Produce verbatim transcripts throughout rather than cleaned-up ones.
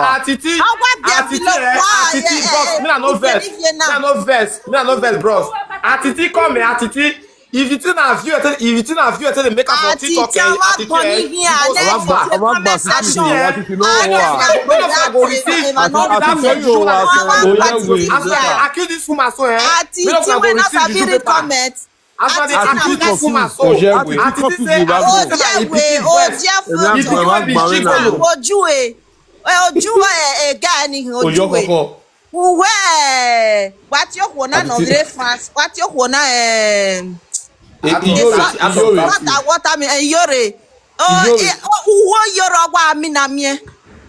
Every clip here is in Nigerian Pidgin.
wa. Atiti, How about the Atiti, below? eh, Why? Atiti, Eh, eh, bros, eh, me I no if you vex, live here me I now. no vex, me I no vex, bros. Atiti come, eh, Atiti. If you think na view, if you think na view, they make up for Àti TikTok, tí eh, wọ́n Atiti, gbọ́ eh, níbi àná Ọba gba, ọba gba sixty wa, Atiti no Atiti, wa. eh, make up for go receive. Atiti no wa. As I accuse this woman so, eh, Àti make up tí for go wọ́n náà receive sábì juju rí paper. comment. As I Atiti dey accuse this woman so, Oje Atiti we. say, Oje Atiti Oje say na we, Atiti voice. Oje Èmi á If you gbọ́, èmi á even be gbọ́ cheat náà. follow. Ojú e, ojú e, e ga ni Ojo ojú e. Koko. Uwe, what you wanna no Atiti. Great France, what you wanna eh. Iyore, Iyore. What I what I mean, eh, Iyore. Oh, Iyore. Eh, oh, uwe Iyore ọgwa mi na mie.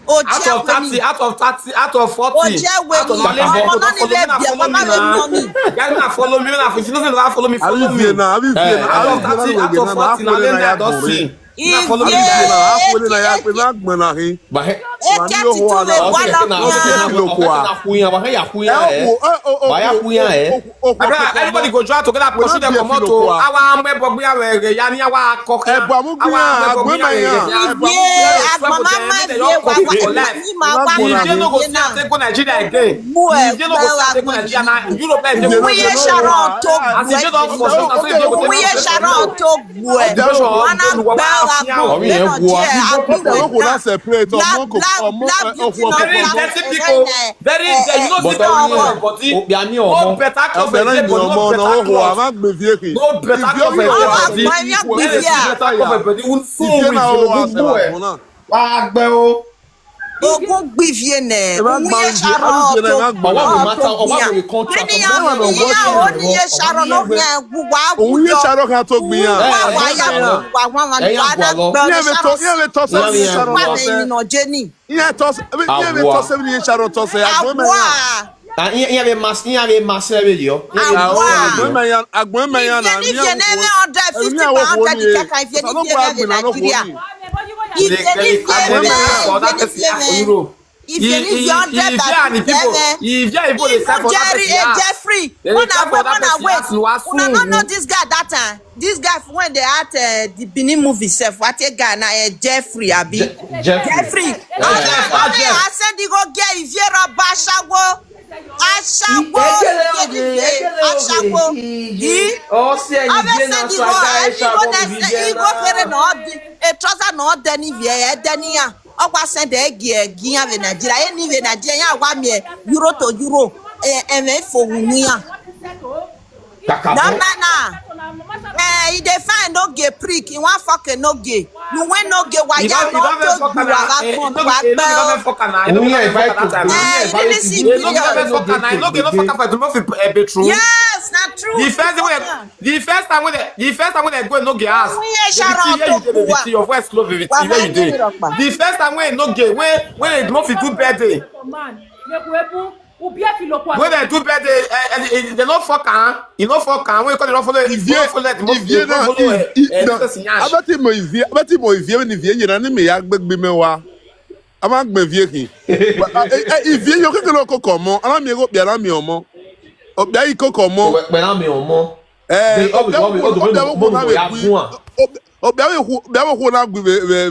Out of Oje thirty, out of thirty, out of forty, Oje we out of ni. thirty, Ọmọ people náà don't follow me, níbẹ̀ na bí follow ọmọ me náà lè mú now. ọmọ. Guys, na follow me, na if you know say na follow me, follow Abivie me. na, abivie Eh. na, Out of abivie na thirty, no out wege of na, forty, na akole only na me ya I don gbore. see. Na If follow me. Abivie na, akole na ya Eke- gbe na gbona hin. Bahe. Eke Mani yo titi ho we ala wala ko. Mia. Filo kwa. Bahe ya kuya, bahe ya kuya, eh. Eh, oh, oh, oh, Bahe ya oh, kuya, oh, eh. Oh, oh, My brother, oh, everybody go try to get that When pursue I them be a come out filo to kwa. Our ambe bogbi awe ya ni awa koke. Ẹ̀bùn amúgbìyàn, Awa ambe bogbi àgbọ̀nmẹ̀yàn. awe ya. Ivie agbamama ivie wa People for life. wa ni ma wa Ivie no go na. fit take go Nigeria again. Mu e Ivie no go fit take go Nigeria na. Europe and Europe. Uwe Sharon to As Ivie don for sure, na so Ivie go take Uwe go. Sharon to gwe. Joshua, Wana Oluwa, gbawa Afia, gbo Ọ̀rẹ́ yẹn lena gwa. je Ìjọba agbo. kò náà separate ọmọ kò ọmọ ọkọ Black Very ọmọ. dirty people. Very dirty. You know But say ọmọ. that body. Obi ami No ọmọ. better cloth for Ọbẹ̀rẹ̀ Ivie, ìmì but ọmọ no ọ̀nà better ọ̀hún cloth. àmà gbèsè èkì. No better cloth for Àwọn Ivie body. àgbà yẹn gbèsè à. Better cloth for body. Who so Ìfẹ́ we náà ó wà feel sẹ̀wà good. fún náà. Wàá gbẹ o. Ogun gbivie ne. Ẹ má gba Uwe ìdí, Sharon àbí ìdí to ẹ má gbọ́. Ọwọ́ mi máa ta, ọwọ́ mi gwe. contract. Many years, many years, only year Sharon no gwe. Òun yé Sharon kan tó gbìyàn. Eh, Wa wa ya wa wa wa Ẹ̀yin àgbà lọ. wa. Ìyẹn mi tọ́, ìyẹn mi tọ́ sẹ́yìn Ìyẹn Sharon Wa tọ́ ne sẹ́. ino jeni. Ìyẹn tọ́ sẹ́, ìyẹn mi Àwa. Tọ́ sẹ́yìn Sharon tọ́ sẹ́. Àgbọ̀n mẹ́yà. Awa. Ah, ìyẹn, ìyẹn bẹ mas, ìyẹn bẹ mas ẹ bẹ yọ. Àwa. Àgbọ̀n mẹ́yà, àgbọ̀n mẹ́yà náà. If you never hundred Èmi fifty àwọn pound wo get ni the e? kaka, if you Sànú need kó to àgbìn get náà kò Nigeria. Ní. If you need to Àgbọ̀n mẹ́yà for that get person for Europe. If you need your hundred Ivie and the people. Ivie and people dey sell for that person. Jeffrey. They dey sell for that person. As you are Una no soon. Know this guy that time. This guy when they act uh, the Benin movie self. What a guy na uh, Jeffrey abi. Je- Jeffrey. Jeffrey. Ah, Jeff, ah, Jeff. I said he go get Ivie rubber ashawo. Ashawo. Ekele oge, ekele oge. Ashawo. Ije. Ọsẹ Ivie na so aga Eshawo Ivie na. Ego kere na ọdị. A trouser na ọdị n'ivi ya, ede n'iya. Ọkwa send egi egi ya ve Nigeria. Eni ve Nigeria ya wa mi euro to euro. E eme fo wunya. Kakabo. No, no, no. Eh, e dey find no gay prick. E wan fuck a no gay. You win no gay. Why You you don't, you not don't even told fuck you her now. about Eh, you fun? don't, What you don't even bell? fuck her now. You don't even fuck her that time. Eh, you really see You don't even period. fuck her now. You don't even fuck her for the muffin eh, bedroom. Yes, not true. The first way, the first time when they, the first time when they go no get ass. Onye Baby T, shout out here you to dey, baby Kuwa. T, your voice low, baby T, Wa where you ma dey? ni ropa. The first time when no gay, when when they no fit do birthday, Man, make we even ubiefilokwa. When they do birthday, eh, eh, eh, they no fuck am. You no fuck am. When you come, they don't follow. You Ivie, don't follow that. Ivie na, Follow eh, Ivie eh, na. person yansh. Abati mo Ivie, abati mo Ivie ni Ivie yina ni me ya gbegbe me wa. Ama gbe Ivie ki. But, uh, eh, eh, Ivie yo keke no koko mo. Ana mi go bi ana mi omo. Obia yi koko mo. Pẹ̀lú àmì ọmọ. Eh, They always obia want me wo to obia go wo ko na to we ya ku. gun am. Ob- Obia wo ko obia wo ko na gbe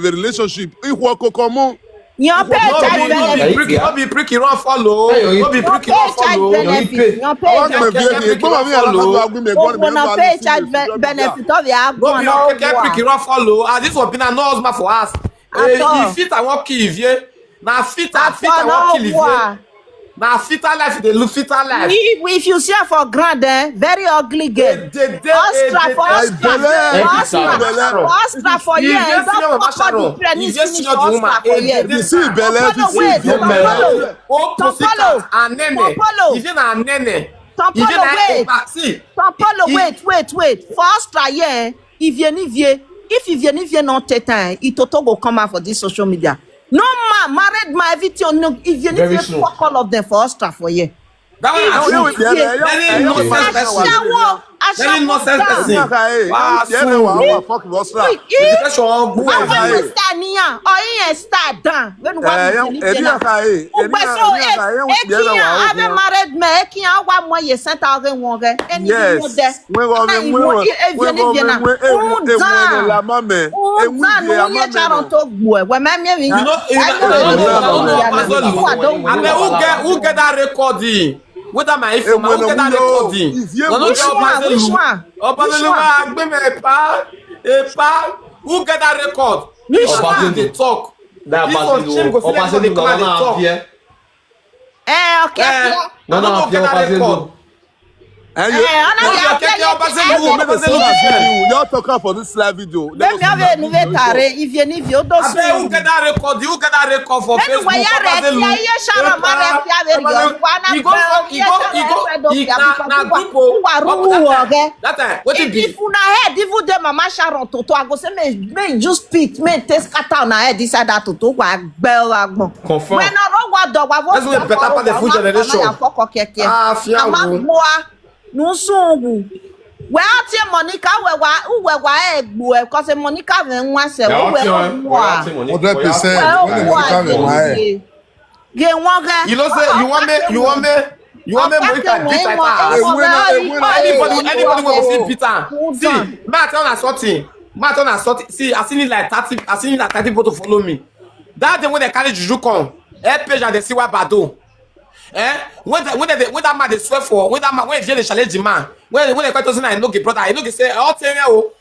the relationship. Ihu koko mo. Your pay No child be, no be benefit. prick, no be prick, you don't follow. Hey, yo, No be Your prick, you pay don't child follow. benefit. Your pay Awa child gbe Ivie ki. Gbe ma mi ala ka gbe mi gbe mi. Owo na pay child be- benefit of ya No be gbon your o keke prick, you wa. don't follow. As this one be na no husband for us. At all. Eh, if fit, I won't kill Ivie. Na fit, I fit, I At all, won't kill no wa. Ivie. Na fitter life, they look fitter life. If if you see her for ground, eh, very ugly girl. They, they, they, Ostra they, for they, Ostra. Belle. Ostra. Belle. Ostra for If here. you You see don't Mama fuck all Sharon, the pregnant if you finish see for the woman, Ostra for eh, here. they- You see Belle, Tompolo, you see wait, Belle. Tompolo. Oh, Tompolo. Pussycat, Anene. Tompolo. If you na Anene, if Tompolo, you na wait. Epa, see, Tompolo, if- wait, wait, wait. For Ostra here, Ivie Nivie, if Ivie Nivie not take time, Itoto go come out for this social media. No man, married man, everything. No, Ivie Very Nivie soon. Fuck all of them for Ostra for here. That one Awo I ye shoot. we biere yo. Very Ayo nonsense ma person. na wa. Very nonsense person. Ayo ka e. Wow, Biere wa so- wa fuck Ostra. Quick, The eh? depression won't go Yes, away. I- Awa star niya. Oyin e star down. When we Eh, want yo, to e finish bi now. ka e. E bi Ugbe na, so e bi na ka e, e won biere wa ekiyan wa ave fun. Married man ekiyan wa mo ye senta ave won re. Any Yes. you there. We go Na me, iwo we e- e- we vieni go viena. me, we e- e- e- we no la ma me. E- we Unza die a no ma ye me charon no. to gbu e. We ma mi mi. You know, you I know, know you know, you you know, know, you know, you know. I mean, who get, who get that recording? Whether my E phone, we who get that no. recording? If you No, no, which get Which one? Obazelu. Which one? Obazelu, Which one? ah, give me a pa, a pa. Who get that record? Which Obazelu one? They talk. That This one Obazelu, shame go see Obazelu them, they no come and they na talk. fear. Eh, okay. Eh, Yeah. I don't know if you get that Obazelu. Record. And Eh, you, ona No, ya you can't ya tell Obazelu, ya. Obazelu is there. you all talk am for this live video. Let me have a new tare. If you need you do I bet who get that record? Who get that record for Anyway, Facebook? yeah, right. Obazelu. Yeah, yeah, Sharon, Epa, Mare, yeah, very Obazelu. good. One You go, of you go, the you go, people you na, na who are group o. who are That who time, are that time, what it If, be? If una head even dey Mama Sharon Toto, I go say me me just spit, me take scatter una head inside that Toto. Wa gbẹ wa gbọn. Confirm. When I run wa dog, wa That's why better part the full generation. Ya fọkọ kẹkẹ. Ah, fear Ama wo. gboa nusungu. Wẹ ọtí Monica wẹ wa wẹ wa ẹ gbo ẹ kọsẹ Monica wẹ ń wá sẹ Yeah, wẹ okay, ọ well, wà. okay, Monica, Hundred percent. well, Wẹ ọ wà. Gé wọn gẹ. You know say you want me, you want me, you want me Monica beat like that. Ewu na, ewu na, Anybody, ewu na. Anybody will feel bitter. Hold See, on. ma tell una something. Ma tell una something. See, I seen it like thirty. I seen it like thirty people to follow me. That day when they carry juju come, eh, page and they see what bado. Eh, when the, when they, when that man they swear for, when that man when they challenge the man, when when they quite say I no get brother, I no get say all tell me oh.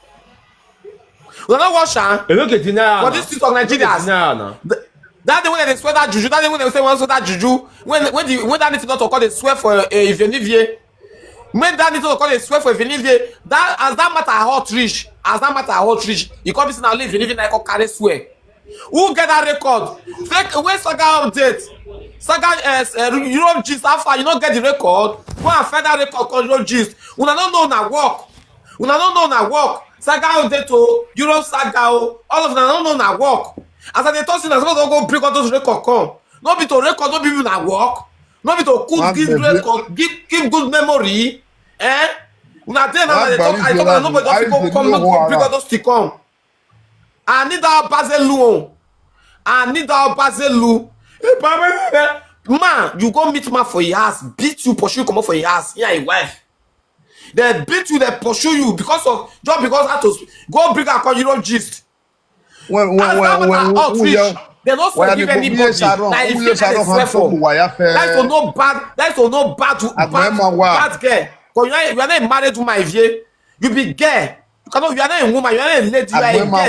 We no wash am. E no get denial. For this street of Nigeria. Denial na. Th- That day when they swear that juju, that day when they say one swear that juju, when when the when that need not to call they swear for uh, Ivenivie. When that need not to call they swear for Ivenivie, that as that matter hot reach, as that matter hot reach, you come see now leave Ivenivie na come carry swear. Who get that record? Fake when Saga update, Saga uh, uh, Europe gist how far you no get the record. Go and find that record called Europe gist. Una no know na work. Una no know na work. Saga update o, Europe Saga o, all of una no know na work. As I dey talk say na suppose don go bring all those record come. No be to record, no be una work. No be to good give record, give give good memory. Eh? Una dey now I dey talk, I talk and nobody don fit go come, no go bring all those things come. I need that Obazelu o. I need that Obazelu. Man, you go meet man for your house, beat you, pursue you comot for your house, he and his wife. They beat you, they pursue you because of just because how to go bring am come Europe gist. When when As that when matter when hot when reach, you they no forgive anybody. Na if you dey swear for. That is for no bad. That is for no bad bad bad girl. Cause you are you are not a married woman if you you be girl. You cannot. You are not a woman. You are not a lady. You are a girl.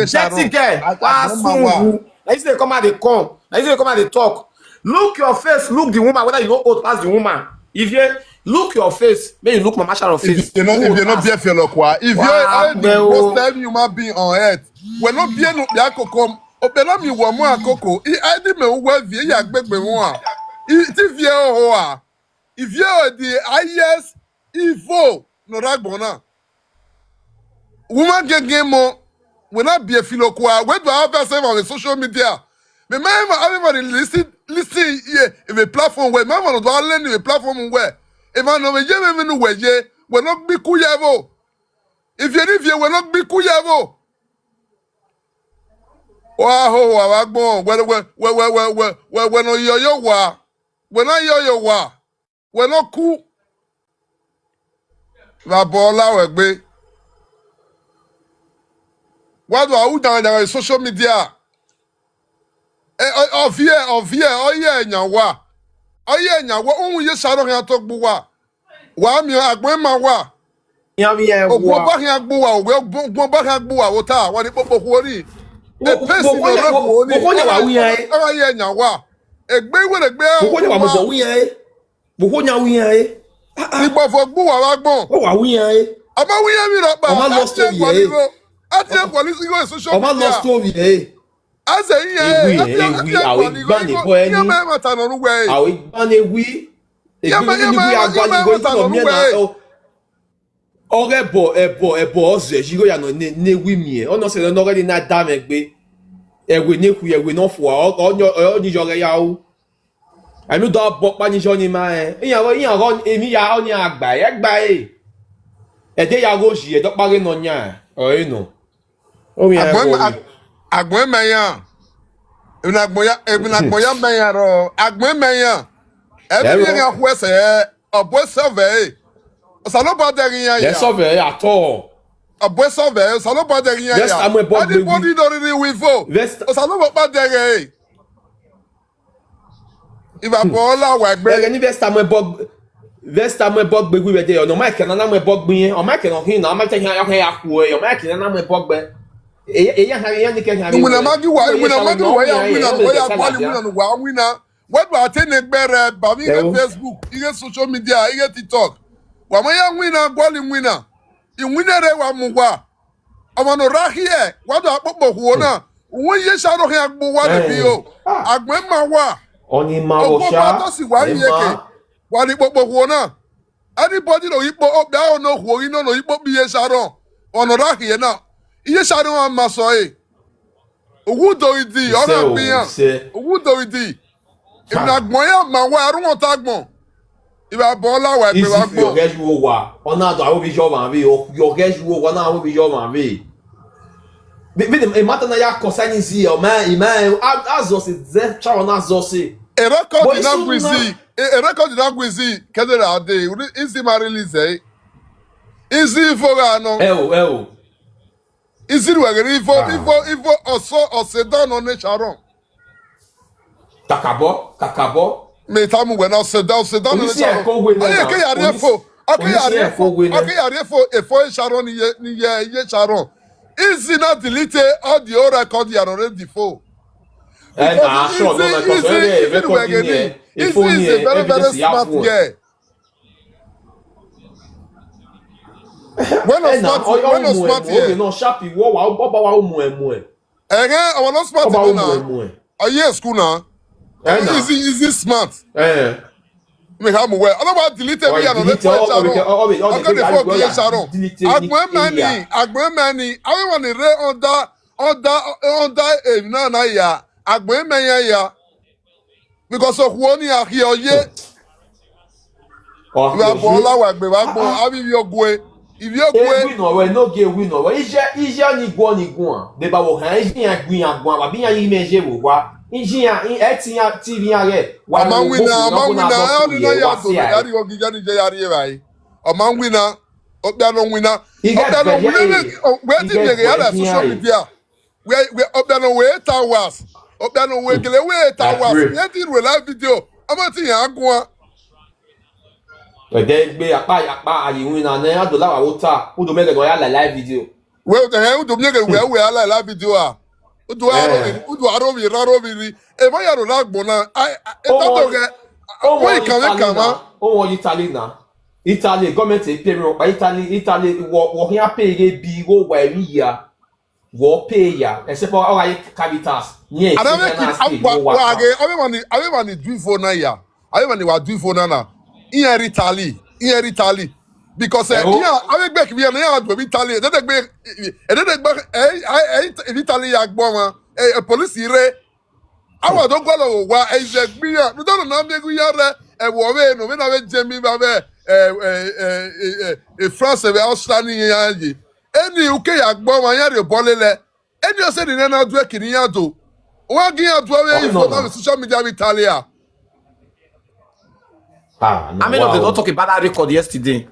Dirty girl. Dirty girl. Wasungu. Na you say come out dey come. Na you say come out dey talk. Look your face. Look the woman whether you no old pass the woman. If you Look your face, make you look Mama Sharon face. If you no, if you no be a fellow kwa, if you are the most time human being on earth, we no be no be akoko, obela mi wo mo akoko. I adi me wo vie ya gbegbe wo a. I ti vie o ho a. If you are the highest evil no ragbona. Woman genge mo, we not be a fellow kwa. Where do I have yourself on the social media? Me man, everybody listen, listen here. If a platform where man want to learn a platform where if I know ye me no where ye, we not be kuyavo. If you live here, we not be kuyavo. Wa ho wa wa gbon. We we we we we we we we no yo yo wa. We not yo yo wa. We not cool. Wa bola we gbe. Wa do a u dan dan social media. E o o vie o vie o ye nya wa. O ye nya wa, o ye saro kan to gbu wa. Wa mi agbon ma wa. Yan mi e wa. Ogun ba kan gbu wa, ogun ba kan gbu wa o ta, wa ni popo ku ori. E pesi no re ku ori. Wo ko nya wa wi yan e. O ye nya wa. Egbe we le gbe. Wo ko nya wa mo bo wi yan e. Wo ko nya wi yan e. Igbo fo gbu wa wa gbon. Wo wa wi yan e. Ama wi yan mi ro pa. Ama lost story e. Ati e police go social media. Ama lost story e. Ase yin e. Ewi e, ewi, awe gbani bo eni. Ye me ma ta no ru we. Awe gbani ewi. Ye me ye me ye me ma ta no ru we. Ọgẹ bọ ẹbọ ẹbọ ọzẹ ṣi ya no ne ne wi mi ẹ, ọnà sẹlẹ ọnà ọgẹ ni na da mẹ gbé. Ẹwẹ ne ku ẹwẹ náà fún wa. Ọjọ ọjọ ya o. Ẹnu dọ bọ pa níjọ ni ma ẹ. Ìyàwó ìyàwó èmi ya ọ ní àgbà ẹ gbà ẹ. Ẹdẹ ya ro ṣì ẹdọ parí nọ ní à. Ọ̀rẹ́ nù. Omi ẹ Agbọn kò ẹ rí. Agbọn ẹ mẹyàn. Èmi náà gbọn ya èmi náà gbọn ya mẹyàn rọ. Agbọn ẹ mẹyàn. Ẹbí Ẹrọ. Yẹn ń ahú ẹsẹ̀ ẹ. Ọ̀bọ ẹsẹ̀ ọ̀vẹ̀ ẹ̀. Ọ̀sán ló bá dẹ̀rìn yẹn Yẹ yà. Sọfẹ àtọ. Ọ̀bọ ẹsẹ̀ ọ̀vẹ̀ ẹ̀. Ọ̀sán ló bá dẹ̀rìn yẹn yà. Vesta mú ẹbọ gbé Anybody wí. Don't really we vote. Vesta Ọ̀sán ló bá dẹ̀rìn ẹ̀. Ìbá bọ̀ ọ́ láwọ̀ ẹgbẹ́. Ẹrẹ ní Vesta mú ẹbọ Vesta mú ẹbọ gbé wí rẹ dé ọ̀nà Mike nana mú ẹbọ gbé yẹn ọ̀nà Mike nana hin náà ọ̀nà Mike yẹn yà kú ẹ ọ̀nà Mike nana mú ẹbọ gbẹ. Èyí èyí àhàrí yẹn ní kẹhìn àrí Ìmùnà rẹ. Mágí wà Èyí ìmùnà sọ̀rọ̀ Mágí náà wà wọ́n yà yẹn wínà ẹ̀rọ wà yà ìjẹsà wàlí làjá. Wínà wà wínà. Wẹ́dù àti ní gbẹrẹ bàmí Ẹ ìrẹ́ o. Facebook ìrẹ́ social media ìrẹ́ TikTok. Wà mọ́ yà wínà gbọ́lì wínà. Ìwínà rẹ̀ wà mú wà. Ọmọ nù rà híẹ̀ wẹ́dù àpòpọ̀ hùwọ́ náà. Òun yé sáró hẹ́ agbó wà lẹ́bi o. Àgbẹ̀ máa wà. Ọ̀nì máa wọ̀ Ọgbọ́n ṣá. Bá tó sì wà Ẹ ní yẹkẹ̀. Máa. Wà ní pòpọ̀ hùwọ́ náà. Anybody no yipo obi aho no huo ino no yipo biye sharon. Ono ra hie na. Iye sharon a maso e. Ogu do idi, Ise ora o, gbiyan. Ise. Ogu do idi. Ibi na gbon ya ma wa arun ota gbon. Iba bon la wa pe Easy wa for your gbon. Guys wo wa. Ona do awo bi jo ma bi. Your guys wo wa na awo bi jo ma bi. Bi bi e mata na ya concerning zi o ma e ma azo se ze cha ona zo se. E record Boy, na so gwizi. Na E e record na gwizi. Kedere ade. Uri isi ma release e. Isi ifo ga no. E o, e o. Isi ruwa gere ifo, Ah. Ifo, ifo oso ose down on the sharon. Kakabo, kakabo. Me tamu we na ose down, ose down on the Onisi sharon. Eko we na. Aye ke yari Onisi- efo. Ake Onisi yari efo efo. We na. Ake yari efo efo e sharon ni ye ni ye ye sharon. Isi na delete all the old record you are already for. Eh, na sure no na cause when they record in here, if only is a very very smart girl. When no smart, when no smart here. No sharp wo wa oba wa mu emu e. Eh, eh, I want no smart. Oba mu emu e. Are you school now? Eh, na. Is it is it smart? Eh. Me have well. I don't want delete me and delete all the all the all the sharon. Agbo mani, agbo mani. I want to re under under under eh na na ya. Agbo me ya ya. Because of one ya here ye. Oh, you are bola wa gbe wa gbo abi bi ogwe. Ibi ogwe. Ewi no we no ge ewi no we. Ije ije ni gwo ni gwo. De ba wo han ije ya gbi ya gwo wa bi ya yi me je wo wa. Ije ya e ti ya ti bi ya re. Wa ama wina ama wina ya ni na ya to ya ri ogi ya ni je ya ri e bai. Ama wina. Obiano wina. Obiano wina. We ti be ya la social media. We we obiano we eight hours. Obiano we gele we eight hours. Ye ti we live video. Ama ti ya gwo. Ede gbe apa apa ayi win na ne ado la wa wo ta. Udo mege no ya la live video. We de he udo mege we we ala live video a. Udo aro Eh. Bi, udo aro bi raro bi ri. E ma ya ro la gbo na. Ai e ta to ge. O mo Italian. O mo Italian. Italy, government dey pay me, but Italy, Italy, wo, wo here pay dey be go where we here. Wo pay ya. Except for our Caritas. Yes, And I we make can it stay, wa- wo wa- work. age, everyone is- everyone is doing for now, yeah. Everyone was doing for now. Here Italy, here Italy. Because uh, Hello? Yeah, I make back we are now doing Italy. They take back, they take back. Eh, eh, eh, Italy ya gboma. Eh, eh, police ire. Awa don gwala wa. Eh, is a gbia. No don na me go yare. Eh, wo we no we na we jemi ba we. Eh, eh, eh, eh, eh, eh, France we Australia ya yi. Any U K ya gboma ya re bolele. Any o se ni na do e kini ya do. Wa gi ya do we Oh, if no, for no. Now social media with Italia. Ah, no, I mean, they wow. don't talk about that record yesterday.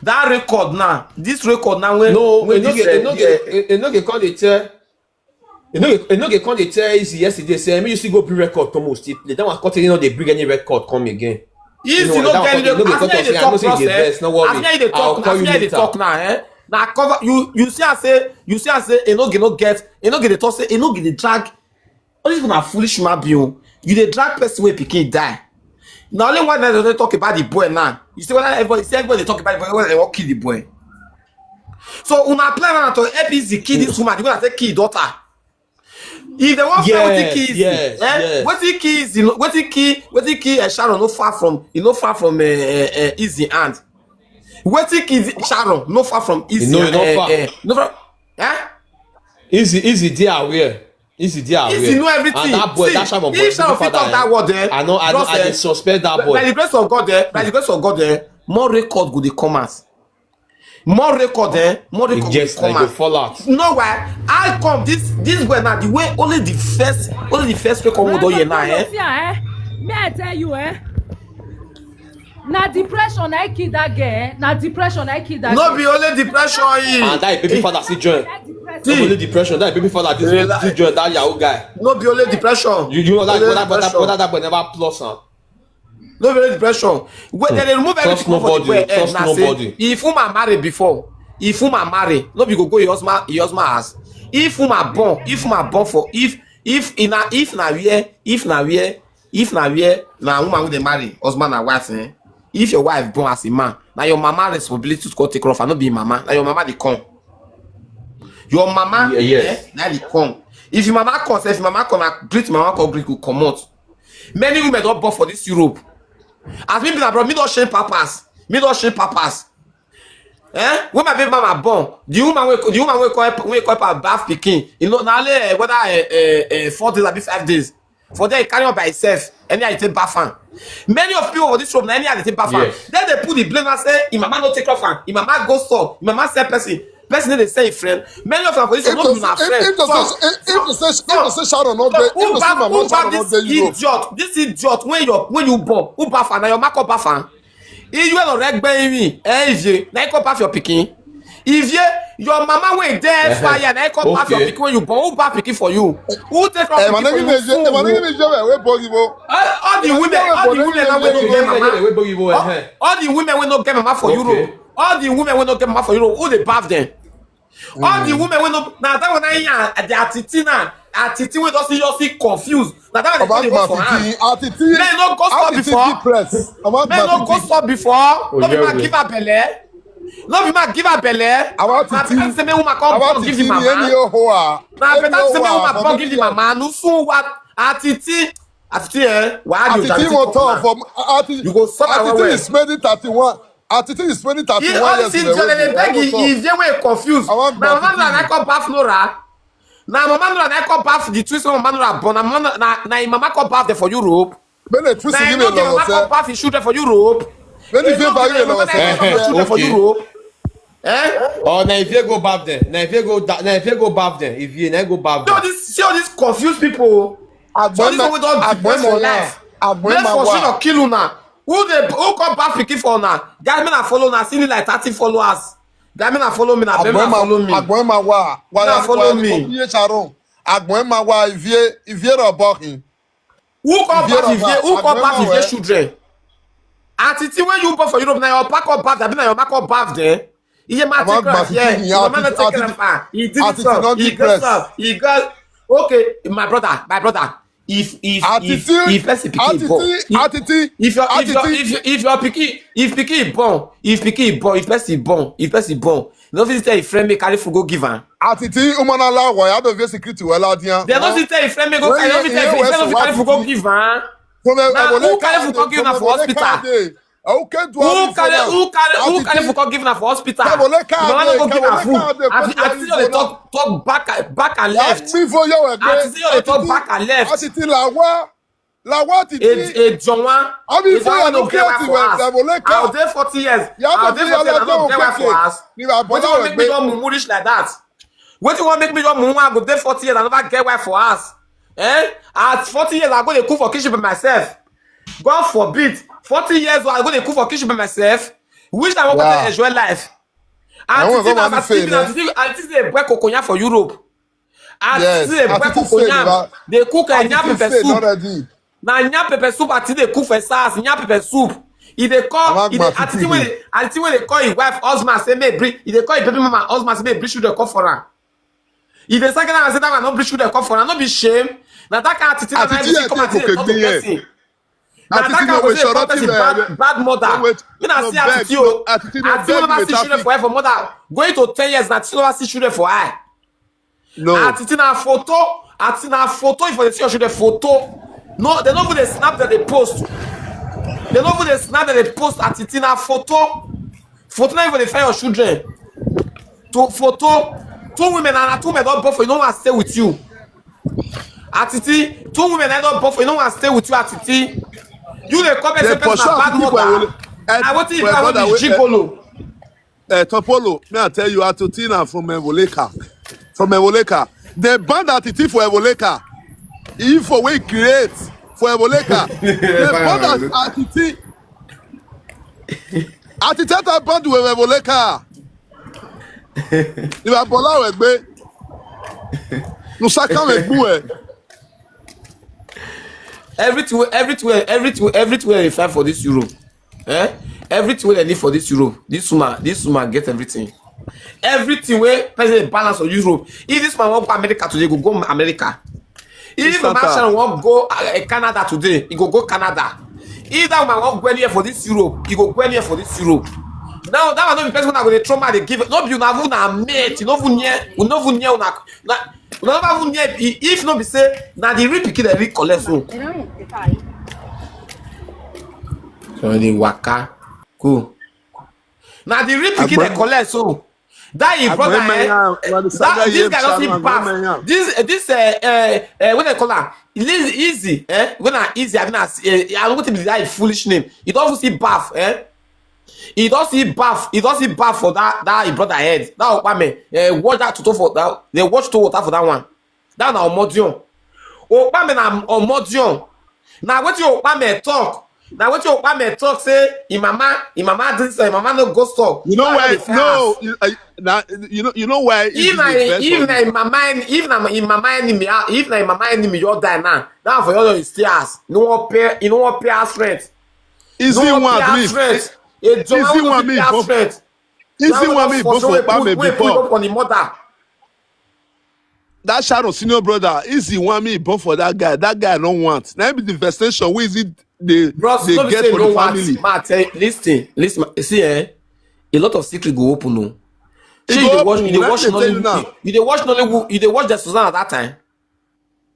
That record now, this record now, when No, when e no this, get, e no uh, get, e no get come dey tell. E no get, e no get come dey tell Easy yesterday say me you still go bring record come o still play. That one come tell you no dey bring any record come again. Easy You know, no that get one the come, e no get as come me say, dey "I know talk say you dey process. vex, no worry, As me dey I'll talk, call as you me dey later." Talk now, eh? Now cover you. You see, I say you see, I say e no get no get, e no get dey talk say e no get dey drag. All these people are foolish human being. You dey drag person wey pikin die. Now only one that they talk about the boy now. You see whether everybody see everybody dey talk about the boy, whether they wan kill the boy. So una plan now to help Easy kill this woman. You gonna take kill daughter. If they want find wetin Yes, kill Easy, yes, eh? yes. Wetin kill Easy, wetin kill wetin kill uh, Sharon no far from e no far from uh, uh, uh, Easy hand. Wetin kill Sharon no far from Easy no, hand. no Eh, far. Eh, no far. Eh? Easy, Easy dey aware. Easy dey aware. Easy know everything. And that boy, See, that Sharon boy, if Sharon fit father, talk that eh, word, eh, I know, I know, just, I dey eh, suspect that by, boy. By the grace of God, eh, by the grace of God, eh, more record go dey come out. More record, eh, more record Yes, go dey na come go out. Fall out. You know why? How come this this boy now the way only the first only the first record we don hear now, eh? See, eh? Me I tell you, eh? Na depression I kill that girl, eh? Na depression I kill that No girl. Be only depression. And that baby father still join. That depression. No be only depression. That baby father still, Relax. Still join that Yahoo guy. No be only depression. You, you know, like Only whether, whether, depression. Whether that boy never plus am. No be only depression. When they remove everything Trust comot for the nobody, boy head trust now, say, nobody. If woman marry before, if woman marry, no be go go your husband, your husband house. If woman born, if woman born for if if in a if na where if na where if na where na woman wey dey marry husband and wife, eh? If your wife born as a man, na your mama responsibility to come take care of her, no be mama. Na your mama dey come. Your mama, Ye- yes. Eh, na dey come. If your mama come, if your mama come, na greet mama come, greet go comot. Many women don born for this Europe. As me be abroad, me don shame papas. Me don shame papas. Eh? When my baby mama born, the woman wey the woman wey call wey call her bath pikin, you know, na only eh, whether eh, eh, eh, four days abi five days. For there, he carry on by himself. Anyhow, he take bath am. Many of people for this room, na anyhow they take bath am. Yes. Then they put the blame and say, "Him mama no take care of am. Him mama go store. Him mama sell person. Person no dey sell him friend." Many of them for this room, If no to be una say, friend. if, if to So- say, if, if to say, if to say Sharon no So dey, if who to say baff Mama who baff Sharon no this dey Europe. Idiot, this idiot when you when you born, who baff am? Na your mama come baff am. If you no regbe me, eh, if you na you come baff your pikin. If you your mama wey dey Eh, fire, na you come baff your okay. Pikin when you born. Who baff pikin for you? Who take care Eh, of man, pikin for no you? give me, eh, man, no give me joy, wey born you, oh. All, all the women, all the women now wey no get mama. All, all the women wey no get mama for Okay. Europe. All the women wey no get mama for Europe. Who dey baff them? All the women wey no na that one na the attitude na attitude wey just see just see confused. Na that one dey About dey go for hand. attitude, attitude, Men no go store attitude before. depressed. About Men no go attitude. store before. No be Oyewe. Man give her belle. No be man give her belle. About Na attitude. because say make woman come About born give the attitude, mama. any ohoa. Na Any better say make ohoa woman for born me give the here. Mama. No so what attitude. Attitude eh. Why you Attitude attitude won for talk man? From atti- You go suffer well attitude well. Is spending thirty-one. Attitude is spending He thirty-one all years these in a things they row. beg Why you. talk? If they wey confused. I want Na mama gratitude. Na I come baff Nora. Na mama Nora Na I come baff the twins. Mama Nora born. Na mama na na him mama come baff them for Europe. Make the twist Na give him me no get mama love, come sir. Baff his children for Europe. Make the Him no favour get give me mama love, Na him sir. come baff children for Okay. Europe. Eh? Oh, na if you go baff them, na if you go, da- na if you go baff them, if you na go baff See all them. This see all these confused people. So this one wey don depress for life. Men for should kill una. Who dey who come baff pikin for una? Guys, make una follow una. See me like thirty followers. Guys, make una follow me na. Make una follow me. Agbon ma wa. Wa Una ya follow wa me. Ni ko fiye Sharon. Agbon ma wa ivie ivie ro bokin. Who come Ivie baff ro Ivie? ba- Who come Agbon baff ma Ivie wa. Children? Auntie T, when you born for Europe, na your papa come baff them. Abi na your mama come baff them? Iye ma Mama take care gba of here. pikin, Your mama no auntie- take care auntie- of her. He did auntie so. no He give go breast. So. He go. Okay, my brother, my brother. if if if if person pikin born, if your if your if your if your pikin if pikin born if pikin born if person born if person born, you no fit tell your friend make carry food go give am. Atiti umanala wa ya do vesi kriti wela dia. They no fit tell your friend make go carry, no fit tell your friend no fit carry food go give am. Na who carry food go give na for hospital? Who carry who carry who carry food go give na for hospital? Mama no go give na food. Atiti just dey talk talk back back and left. Atiti just dey talk back and left. Atiti lawa lawa titi. Ejonwa. Ejonwa no get wife for house. I dey forty years. I dey forty years, I no get wife for house. Wetin wan make me don mumu reach like that? Wetin wan make me don mumu, I go dey forty years, I never get wife for house? Eh? At forty years, I go dey cook for kitchen by myself. God forbid, forty years old, I go dey cook for kitchen by myself. Which I wan go take enjoy life? Atiti na Atiti na Atiti dey break cocoyam for Europe. Atiti dey break cocoyam. Dey cook yam pepper soup. Na yam pepper soup Atiti dey cook for sars, yam pepper soup. E dey call e dey Atiti wey dey Atiti wey dey call him wife husband say make bring, e dey call him baby mama husband say make bring children come for am. E dey second am say that one no bring children come for am, no be shame. Na that kind Atiti na Atiti come Atiti dey talk to person. Na that kind wey say talk person bad bad mother. Me na see Atiti o. Atiti never see children for eye for mother. Going to ten years na Atiti never see children for eye. No. Atiti na photo. Atiti na photo. If you dey see your children photo, no, they no even dey snap, that they post. They no even dey snap, that they post. Atiti na photo. Photo na even dey find your children. To photo. Two women and two men don born for you. No one stay with you. Atiti. Two women na don born for you. No one stay with you. Atiti. You dey come say person na bad mother. Na wetin you do? I want to be gigolo. Uh, Topolo, may I tell you, Atiti na from Evoleka. From Evoleka. They banned Atiti for Evoleka. If for we create for Evoleka. They banned Atiti. Atiti ta banned with Evoleka. If I bola we gbe. No saka we gbu e. Everywhere, everywhere, everywhere, everywhere you find for this Europe. Eh? Everything wey dem need for this Europe, this woman, this woman get everything. Everything wey person dey balance for Europe. If this man wan go America today, go go America. If Mama Sharon wan go uh, Canada today, he go go Canada. If that woman wan go anywhere for this Europe, he go go anywhere for this Europe. Now that one no be person wey go dey trauma dey give. No be una even na mate, you no even near, you no even near una. Na una never even near if no be say na the real pikin dem real collect so. So they waka. Cool. Na the real pikin dem collect so. That him brother eh, that, this guy don see baff. This this uh, uh, uh, what they call am? Easy eh? When na Easy, I mean, I don't want to be that foolish name. He don see baff eh? He don see baff. He don see baff for that that him brother head. That Okpame eh, watch that toto for that. They watch to water for that one. That na omodion. Okpame na omodion. Na wetin Okpame talk. Na wetin Okpame talk say him mama, him mama this, him mama no go store. You know why? No, you, uh, na, you know, you know why? If na if na him mama, if na him mama enemy, ah, if na him mama enemy, you die now. Now for your stay house. No one pay, you no one pay house rent. Easy one me. Easy one me. Easy one me. Both for Okpame before. On the mother. That Sharon senior brother, Easy want me born for that guy. That guy no want. Now be the vexation wey Easy dey dey get for the family. Ma tell listen, listen, see eh, a lot of secret go open o. Shey you dey watch, you dey watch Nollywood, you dey watch Nollywood, you dey watch the Susanna that time.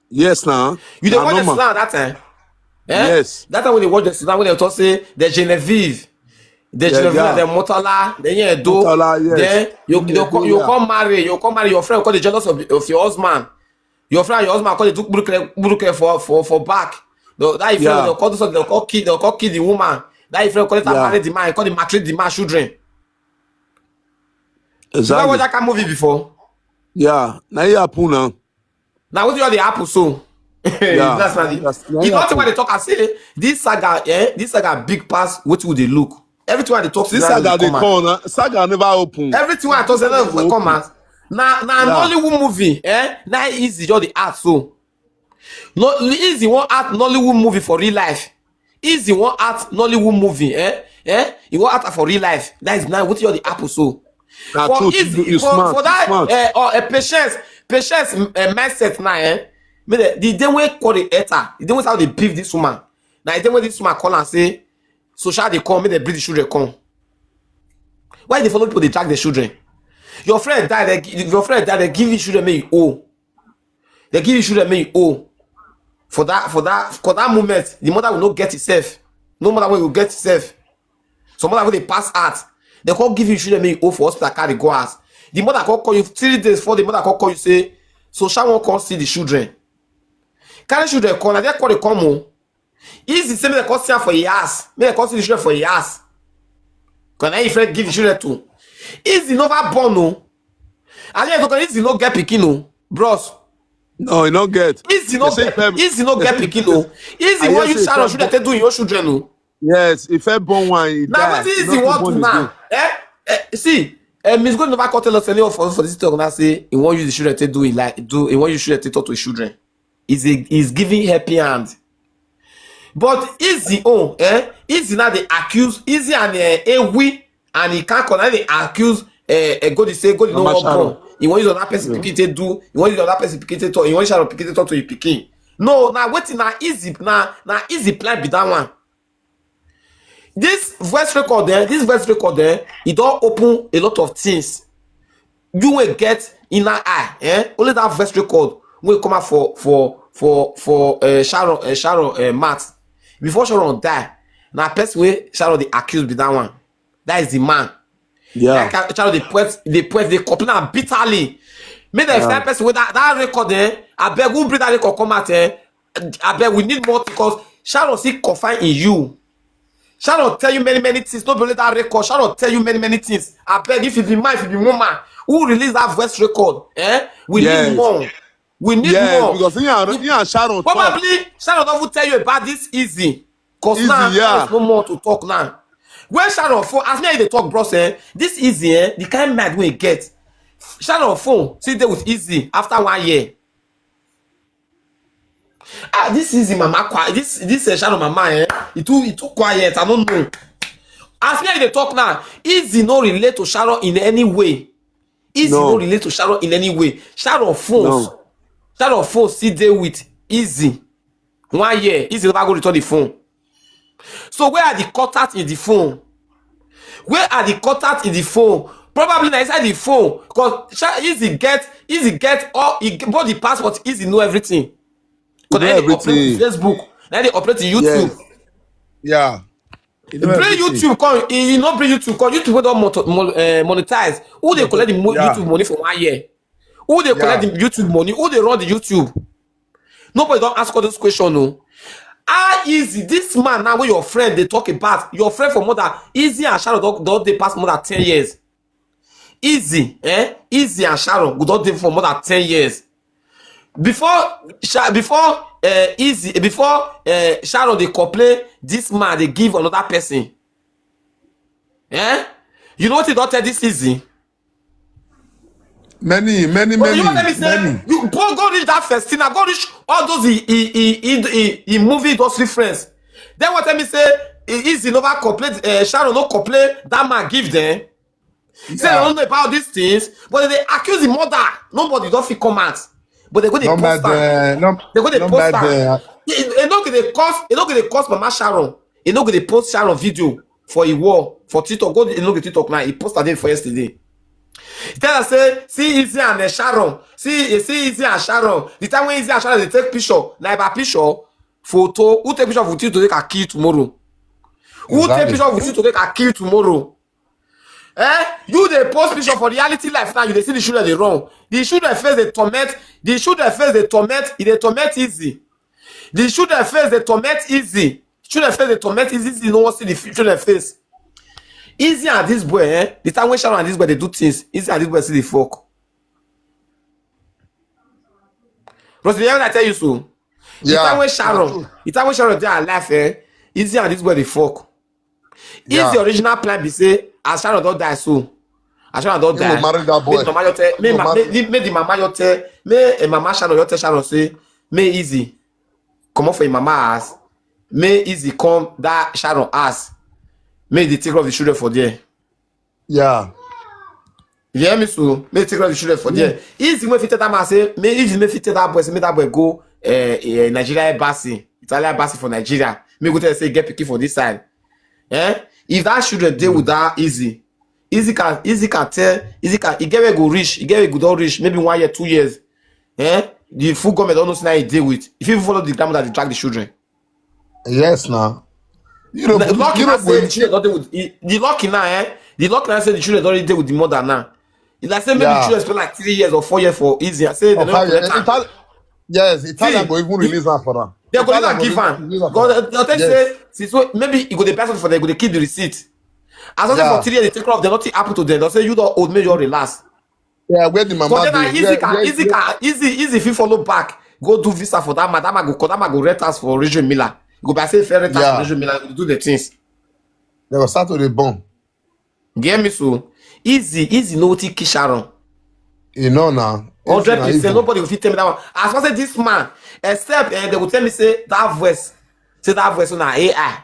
Yes na. You dey watch the Susanna that time. Eh? Yes. That time when they watch the Susanna, when they talk say the Genevieve. The yeah, Genevieve, yeah. The Motala, the Yedo. Motala, yes. Then you, you, you, you come marry, you come marry, your friend call the jealous of, of your husband. Your friend, your husband call the took Brooke for, for, for back. The, that your friend, yeah. They'll call this, they'll call kid, they'll call kid the woman. That your friend call it yeah. Marry the man, call the maltreat the man children. Exactly. You know what that kind movie before? Yeah, now you happen now. Now what you are the apple so? Yeah. That's not it. You know what they talk? I say this saga, eh? This saga big pass. What would they look? Everything they talk. This saga they come. Saga never open. Everything I talk say never come out. Now, now yeah. Nollywood movie, eh? Now Easy just the art so. No, Easy one art Nollywood movie for real life. Easy one art Nollywood movie, eh? Eh? You want art for real life. That is now what you are the apple so. For Easy, for, for that uh, uh, patience, patience uh, mindset now, eh? Make the, the day wey call the enter, the day wey start dey beef this woman, na the day wey this woman call am say, "So shall they come, make dem bring the children come." Why they follow people, they drag the children? Your friend die, they, gi- your friend die, they give you children, make you owe. They give you children, make you owe. For that, for that, for that moment, the mother will not get herself. No mother will get herself. Some mother wey dey pass out, they come give you children, make you owe for hospital, carry go house. The mother come call you three days before the mother come call you say, "So shall one come see the children?" Carry children come, na there call they come o. Easy say make they come see am for your house, make they come see the children for your house. Cause na him friend give the children to. Easy never born o. And yet, Easy no get pikin o, bros. No, e no get. Easy no They say get, fam- Easy no they get say- pikin o. Easy I wan hear use say Sharon fam- children take do your own children o. Yes, if I born one, he Na die. wetin He Easy no fit wan do born now? Again. Eh, eh, see, eh, Miss Gold never come tell us any of us for this talk now say he wan use the children take do him like do he wan use children take talk to his children. Is a is giving helping hand. But Easy own, eh? Easy now they accuse Easy and uh, Ewi and he can't connect they accuse uh, uh, Goldie say Goldie no Mama wan Sharon. Born. He wan use another person pikin take do. He wan use another person pikin take talk. He wan use Sharon pikin take talk to his pikin. No, now wetin na Easy na na Easy plan be that one. This voice record, eh, this voice record, eh, it don open a lot of things. You will get inner eye, eh? Only that voice record will come out for for for for uh, Sharon uh, Sharon uh, Matt. Before Sharon die, na person wey Sharon dey accuse be that one. That is the man. Yeah. Like, uh, Sharon dey poet, dey poet, dey complain am bitterly. Make the Yeah. Find person with that, that record, eh? I beg, who bring that record come out, eh? I beg, we need more because Sharon still confide in you. Sharon tell you many many things. No be only that record. Sharon tell you many many things. I beg, if you be man, if you be woman, who release that voice record, eh? We Yes. Need more. We need Yes, more. Because he and, he and Sharon talk. Probably Sharon don even tell you about this Easy. Cause Easy, now yeah. There's no more to talk now. When Sharon for as me dey talk, bros, eh? This Easy, eh? The kind mind we get. Sharon phone, see there with Easy after one year. Ah, this Easy mama quiet. This this uh, Sharon mama, eh? It too it too quiet. I don't know. As me dey talk now, Easy no relate to Sharon in any way. Easy No. No relate to Sharon in any way. Sharon phone, No. Sharon phone see there with Easy. One year, Easy never go return the phone. So where are the contact in the phone? Where are the contact in the phone? Probably na inside the phone, because Easy get Easy get all he, both the password. Easy know everything. Because Know now they operate everything. Facebook, now they operate in YouTube. Yes. Yeah. He know Bring everything. YouTube come, he, he no bring YouTube come. YouTube wey don moto- mo- uh, monetize. Who they collect the mo- Yeah. YouTube money for one year? Who they collect Yeah. The YouTube money? Who they run the YouTube? Nobody don't ask all those questions, no. How Easy this man now wey your friend they talk about? Your friend for more than Easy and Sharon don't, don't they pass more than ten years? Easy, eh? Easy and Sharon go don dey for more than ten years. Before Sha- before uh, Easy before uh, Sharon they complain, this man they give another person. Eh? You know what he don't tell this Easy? Many, many, But many, you want tell me say many. You go go reach that Festina, go reach all those he he he he, he, he movie industry friends. Then what tell me say he Easy never complain, uh, Sharon no complain, that man give them. Say they Yeah. Don't know about these things, but they accuse the mother. Nobody don't feel come out, but they go they Number post am. there, num- They go they number post am. there. They no go they cause they no go they cause Mama Sharon. They no go they post Sharon video for a war for TikTok. Go they no go TikTok now. He post that day for yesterday. He tell us say see Easy and uh, Sharon. See you see Easy and Sharon. The time when Easy and Sharon they take picture, like by picture, photo. Who take picture of you today can kill tomorrow? Who take Exactly. Picture of you today can kill tomorrow? Eh? You they post picture for reality life now. You they see the children they run. The children face the torment. The children face the torment. They torment Easy. The children face the torment Easy. Children face the torment Easy. Easy no one see the children face. Easy and this boy, eh? The time when Sharon and this boy they do things, Easy and this boy see the fuck. Rosie, I tell you so. The Yeah. Time when Sharon, the time when Sharon they alive, eh? Easy and this boy they fuck. Is Yeah. The original plan be say as Sharon don't die so, as Sharon don't He die, will marry that boy. Make the mama your tell, make, He will ma, marry- make, the- make the mama your tell, make a mama Sharon your tell Sharon say, make Easy come up for a mama ass, make Easy come that Sharon ass, make they take care of the children for there. Yeah. You hear me so? Make take care of the children for there. Easy make fit tell that man say, make Easy make fit tell that boy say make that boy go uh, uh, Nigeria embassy, Italian embassy for Nigeria. Me go tell say get pikin for this side. Eh? If that children deal with that easy, easy can easy can tell easy can e get where go reach, e get where go don reach, maybe one year, two years. Eh? The full government don't know say na e deal with. If you follow the grandmother, they drag the children. Yes, now. You know, The lucky you now know, say the when children don't deal with e- the lucky now, eh? The lucky now say the children don't deal with the mother now. It's like say maybe Yeah. children spend like three years or four years for easy. I say they Of don't how you, collect am. Ital- yes, Italian See, go even release her for her. They go Italian not give even am. release her Go for her. They'll tell Yes. Say since so maybe you go dey buy something for them, go dey keep the receipt. As long as Yeah. for three years they take care of them, nothing happen to them. They'll say you don't old, make you relax. Yeah, where the mama But then dey? na easy Where, can where, easy where, can easy easy if you follow back, go do visa for that man. That man go call that man go rent house for Region Miller. Go buy say fair rent house for yeah. Region Miller. Go do the things. They go start to the bomb. Get me so easy easy no wetin kill Sharon. You know now. It's Hundred na percent. evil. Nobody will fit tell me that one. As I say this man, except eh, they will tell me say that voice, say that voice na A I.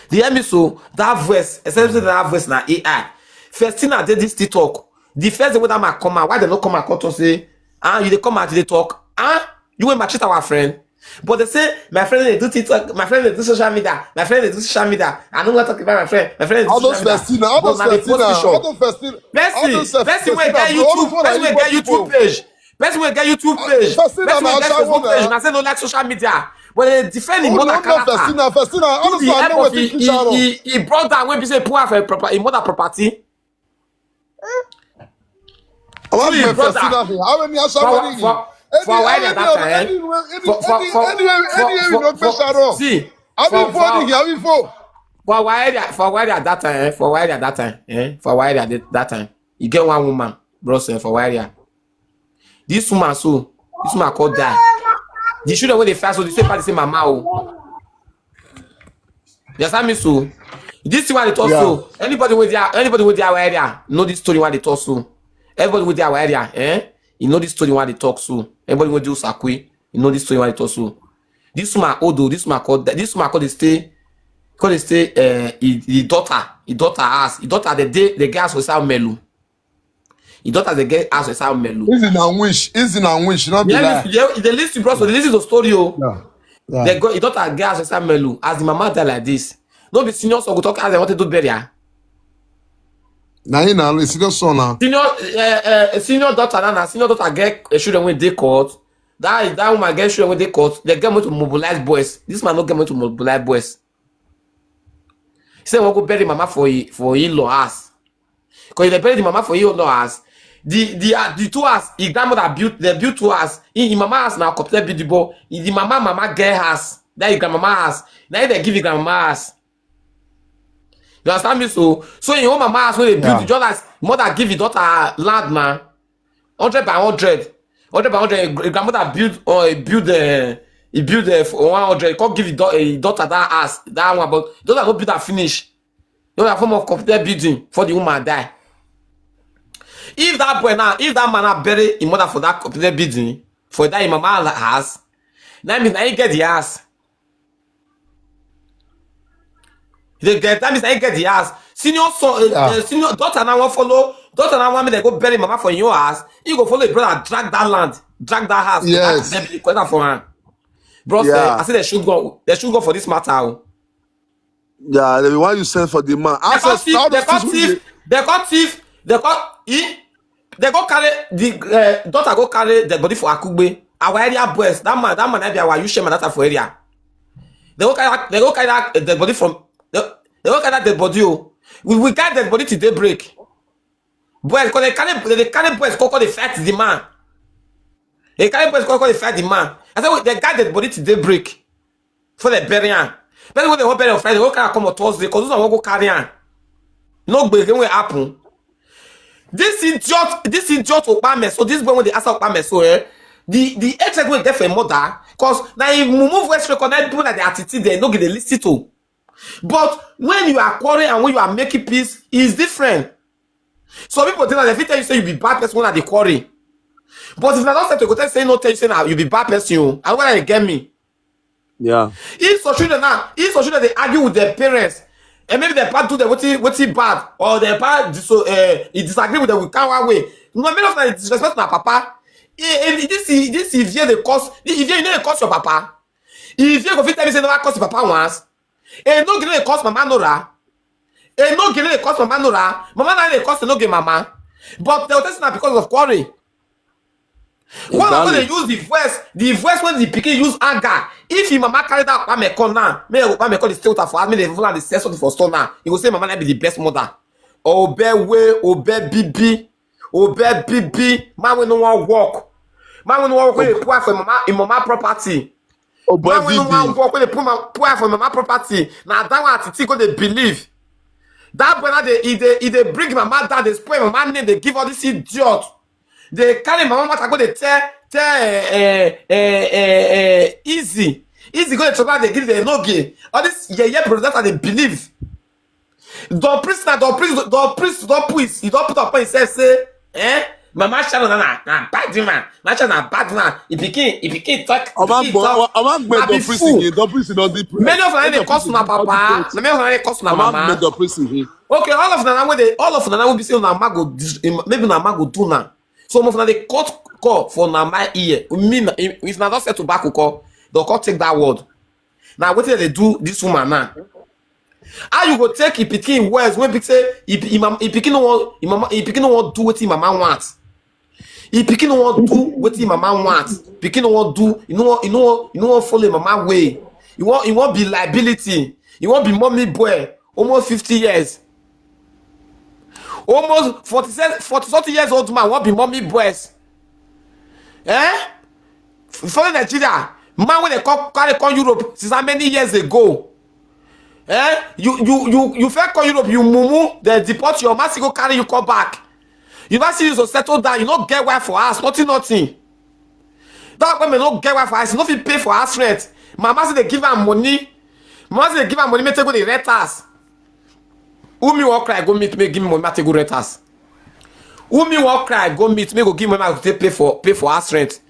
They hear me so that voice, except say that voice na A I. First thing I did this TikTok. The first thing when that man come out, why they no come out come talk say, ah, you dey come out, you dey talk, ah, you will maltreat our friend. But they say my friend dey do TikTok, my friend dey do social media, my friend dey do social media. I don't want to talk about my friend. My friend dey do All social those media. Festina, all But those na the Festina, post picture. all those Festina, all Person, those Fes- person wey Festina, get bro, all YouTube, those person wey Igbo get YouTube people. Page, person wey get YouTube page, Festina person na wey get Ashawo Facebook page, na. Na say no like social media. But they defend him Who mother don't know character. Festina? Festina, all Through those the who are help know of wetin his, kill his, Sharon. his, his brother wey be say put am for proper his mother property. How Through his many brother. Festina here? How many Ashawo For here? for Any, for why any, they any, that time? any, any, For for any, for any, any, for any, for no for Sharon. See Have for you for for here? Have you for? for our area for our area that time, eh? For our area that time, eh? For our area that, that time, you get one woman, bros, eh, for our area. This woman so, this woman called die. The children wey dey fight so, the same party say mama o. You understand me so? This thing wey I dey talk Yeah. So, anybody wey dey anybody wey dey our area know this story wey I dey talk so. Everybody wey dey our area, eh? You know this story wey I dey talk so. Everybody wey dey Usakwe, you know this story wey I dey talk so. This woman old o, this woman called this woman called dey stay, called dey stay uh, the daughter, the daughter house, the daughter the day the girl house for South Melu. His daughter dey get house for South Melu. Easy na wish. Easy na wish. Not be Yeah, lie. listen, yeah, they listen, bro. So they listen to story. Oh. Yeah. Yeah. They go, his daughter get house for South Melu. As the mama die like this, no be senior son go talk as they wanted to bury her. Na him na the senior son now. Senior, uh, uh, senior daughter now, now senior daughter get uh, children when they court. That that woman get children when they court. They get money to mobilize boys. This man no get money to mobilize boys. He say we go bury mama for he, for in-law house. Cause if they bury the mama for in-law house, the the uh, the two house, his grandmother built, they built two house. In his mama house now, complete build the boy. In the mama mama get house. That his grandmama house. Now they give his grandmama house. You understand me? So so in your mama house when they build, Yeah. Just as mother give his daughter land now, hundred by hundred, hundred by hundred. His grandmother build or he build uh, he build uh, for one hundred. Come give his, da- his daughter that house, that one, but daughter no build that finish. You know that form of complete building for the woman die. If that boy now, if that man now bury his mother for that complete building for that his mama house, that means that he get the house. They get that means that he get the house. Senior son, uh, Yeah. uh, senior daughter now want follow daughter now want me they go bury mama for your house. You go follow your brother drag that land, drag that house. Yes. That, that be the question for her. Bro, Yeah. I say they should go. They should go for this matter. Oh. Yeah, the one you send for the man. They got Access thief. all They those got things. thief. They got thief. They got he. They go carry the uh, daughter go carry the body for Akugbe. Our area boys. That man. That man. That be our Yushe man. That for area. They go carry. That, they go carry that uh, dead body from. They, they go carry that dead body. Oh. We we carry dead body till daybreak. Boys, cause they carry they carry boys go call they fight the man. They carry boys go call they fight the man. I said wait, they carry dead body till daybreak. For the burying. But when they won't bury on Friday, they won't carry come on Thursday, cause those one won't go carry on. No gbege wey happen. This idiot, this idiot Okpame, so this boy when they ask Okpame, so eh, the the hatred wey get for him mother, cause now if you move West Record, that people that they attitude they no get they listen to. But when you are quarreling and when you are making peace, it's different. Some people think that if they tell you say you be bad person when they quarrel, but if na don set to go tell say no tell you say na you be bad person, you and when they get me. Yeah. If some children now, if some children they argue with their parents, and maybe their parents do them what what bad or their parents dis- uh, he disagree with them with kind one way. No, many of them disrespect my papa. Eh, eh, this is this is here dey curse. If you no dey curse your papa, if you go fit tell me say never curse your papa once, e no gonna dey curse mama Nora. E no gonna dey curse mama Nora. Mama na dey curse no get mama. But the thing na because of quarrel. When I go dey Exactly. use the voice, the voice when the pikin use anger. If him mama carry that pame come now, me go pame come the stay with her for house, me dey even dey sell something for store now. You go say mama na be the best mother. Obe we, obe bibi, obe bibi. Man we no wan work. Man we no wan work. When dey pour for mama, in mama property. Oh boy, Man we no wan V B. work. When dey pour ma- pour for mama property. Now that one Titi go dey believe. That boy now dey e dey e dey bring mama down, dey spoil mama name, dey give all this idiot. Dey carry mama matter go dey tell tell eh, eh, eh, eh, eh, easy. Easy go dey talk dey give the no gay. All this yeye producer dey believe. Don Prince na Don Prince Don Prince Don Prince he don put up himself say eh mama Sharon na na bad man. Mama Sharon na bad man. He pikin he pikin talk he Ọmọ pikin gbọ́ talk ọmọ gbẹ na be Don Prince fool. Again, Don Prince don dey Many of them dey curse una papa. Na many of them dey curse una Ọmọ gbẹ mama. Don Prince Again. Okay, all of una wey dey all of una wey be say una ma go dis- im- maybe una ma go do na. So of una dey cut call for una ma ear. Me na- if if na don settle back call, dem come take that word. Na wetin dem dey do this woman now. How you go take im pikin words wey be say im im mam- im pikin no wan im mama im pikin no wan do wetin im mama want. Im pikin no wan do wetin im mama want. Pikin no wan do e no wan e no wan e no wan follow im mama way. E wan e wan be liability. E wan be mommy boy almost fifty years. Almost forty forty something years old man wan be mommy boys. Eh? Follow Nigeria, man wey dey come carry come Europe since how many years ago? Eh? You you you you first come Europe, you mumu, dem deport you, mama still go carry you come back. You never see you to settle down, you no get wife for house, nothing nothing. That woman no get wife for house, no fit pay for house rent. Mama still dey give am money. Mama still dey give am money make take go dey rent house. Who me wan cry go meet make give me money make take go rent house? Who me wan cry go meet make go give me money make take pay for pay for house rent?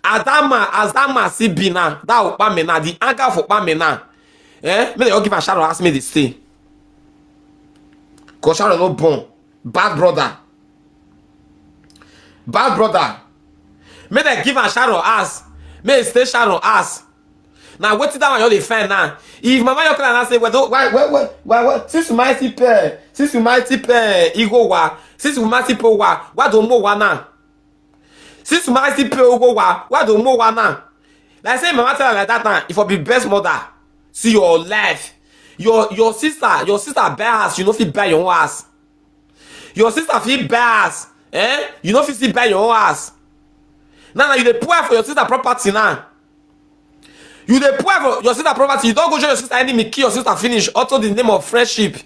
As that man as that man see be now, that Okpame now, the anger of Okpame now. Eh? Make dem all give am Sharon house make dey stay. Cause Sharon no born. Bad brother. Bad brother. Make dem give am Sharon house. Make e stay Sharon house. Na wetin that one you dey find now? If mama your clan say, well, don't- why, why, why, why, why, since you might see pay, since you might see pay, e go wa, since you might see pay wa, why don't more wa now? Since you might see pay go wa, why don't more wa now? Like say mama tell her like that now, if I be best mother, see your life, your your sister, your sister buy house, you no fit buy your own house. Your sister fit buy house, eh? You no fit still buy your own house. Now, now you dey pour for your sister property now. You dey pour for your sister property. You don go show your sister enemy, kill your sister finish. Auto the name of friendship.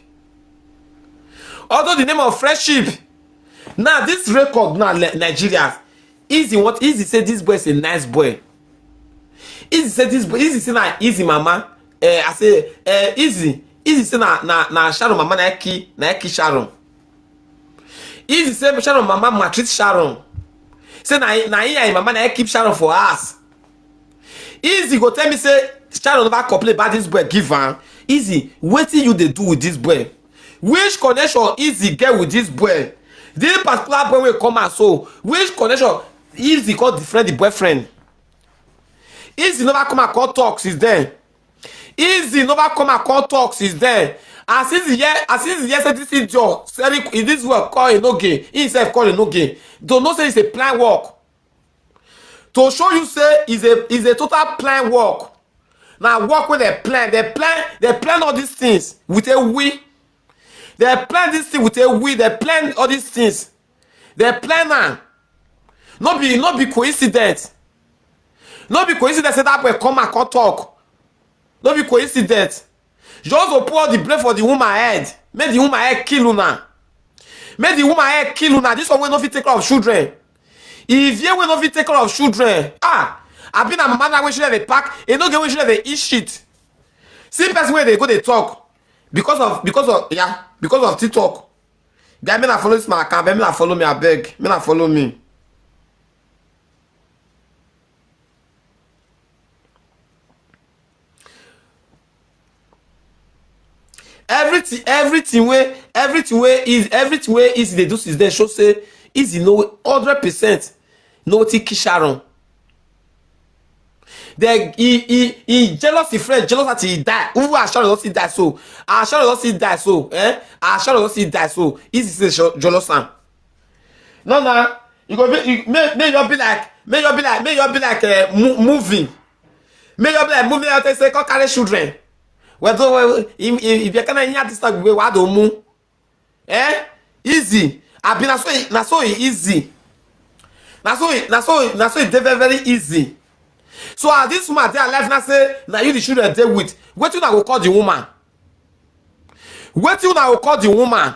Auto the name of friendship. Now this record now Nigeria, easy what easy say this boy is a nice boy. Easy say this boy easy say na easy mama. Eh, I say eh, easy easy say na na na Sharon mama na kill na kill Sharon. Easy say Sharon mama maltreat Sharon. Say na na him and him mama na keep Sharon for house. Easy go tell me say Sharon never complain about this boy give am. Easy, wetin you dey do with this boy? Which connection Easy get with this boy? This particular boy wey come out so, which connection Easy come different the boyfriend? Easy never come out come talk since then. Easy never come out come talk since then. As Easy hear as Easy hear say this idiot Seri this work call Enoge, he himself call Enoge. They know say it's a plan work. To show you say is a is a total plan work. Now work with a plan. They plan they plan all these things with a we. They plan this thing with a we. They plan all these things. They plan now. No be no be coincidence. No be coincidence say that boy come and come talk. No be coincidence. Just go pour the blame for the woman head. Make the woman head kill una. Make the woman head kill una. This one wey no fit take care of children. If you wey no fit take care of children, ah, I been a mama wey children dey pack. E no get wey children dey eat shit. See person wey dey go dey talk because of because of yeah because of TikTok. Guy, me na follow this my account. Me na follow me. I beg. Me na follow me. Everything everything wey everything wey is everything wey Easy dey do since then show say Easy no hundred percent Know wetin kill Sharon? Then he he he jealous him friend, jealous until he die. Even as Sharon don still die so, as Sharon don still die so, eh? As Sharon don still die so, he still sho- jealous am. No, na you go be you, may may you be like may you be like may you be like uh, mo- moving. May you be like moving out and say come carry children. Well, do well, if if if you can't hear this stuff, we wa do mu. Eh? Easy. Abi na so e- na so e easy. Na so e- na so e- na so e dey very very easy. So as this woman dey alive now say na you the children dey with, wetin una go call the woman? Wetin una go call the woman?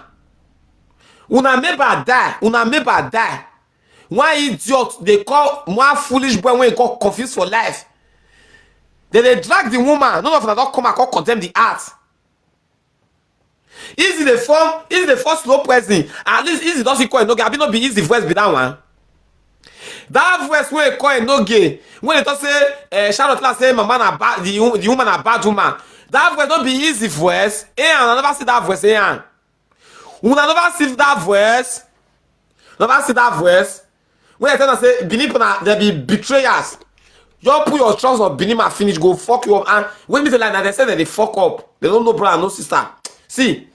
Una neighbor die, una neighbor die. One idiot dey call one foolish boy wey e call confuse for life. Dem dey drag the woman, none of una don come and come condemn the act. Easy dey form easy dey form slow poison. At least easy don see coin no get abi no be easy voice be that one. That voice wey coin no get when they talk say uh, Charlotte la say mama na bad the, wo- the woman na bad woman. That voice no be easy voice. Eh, I never see that voice. Eh, una never see that voice. Never see that voice. When I tell them say Benin people na they be betrayers. You put your trust on Benin man finish go fuck you up and when me say like that they say that they fuck up. They don't know brother no sister. See,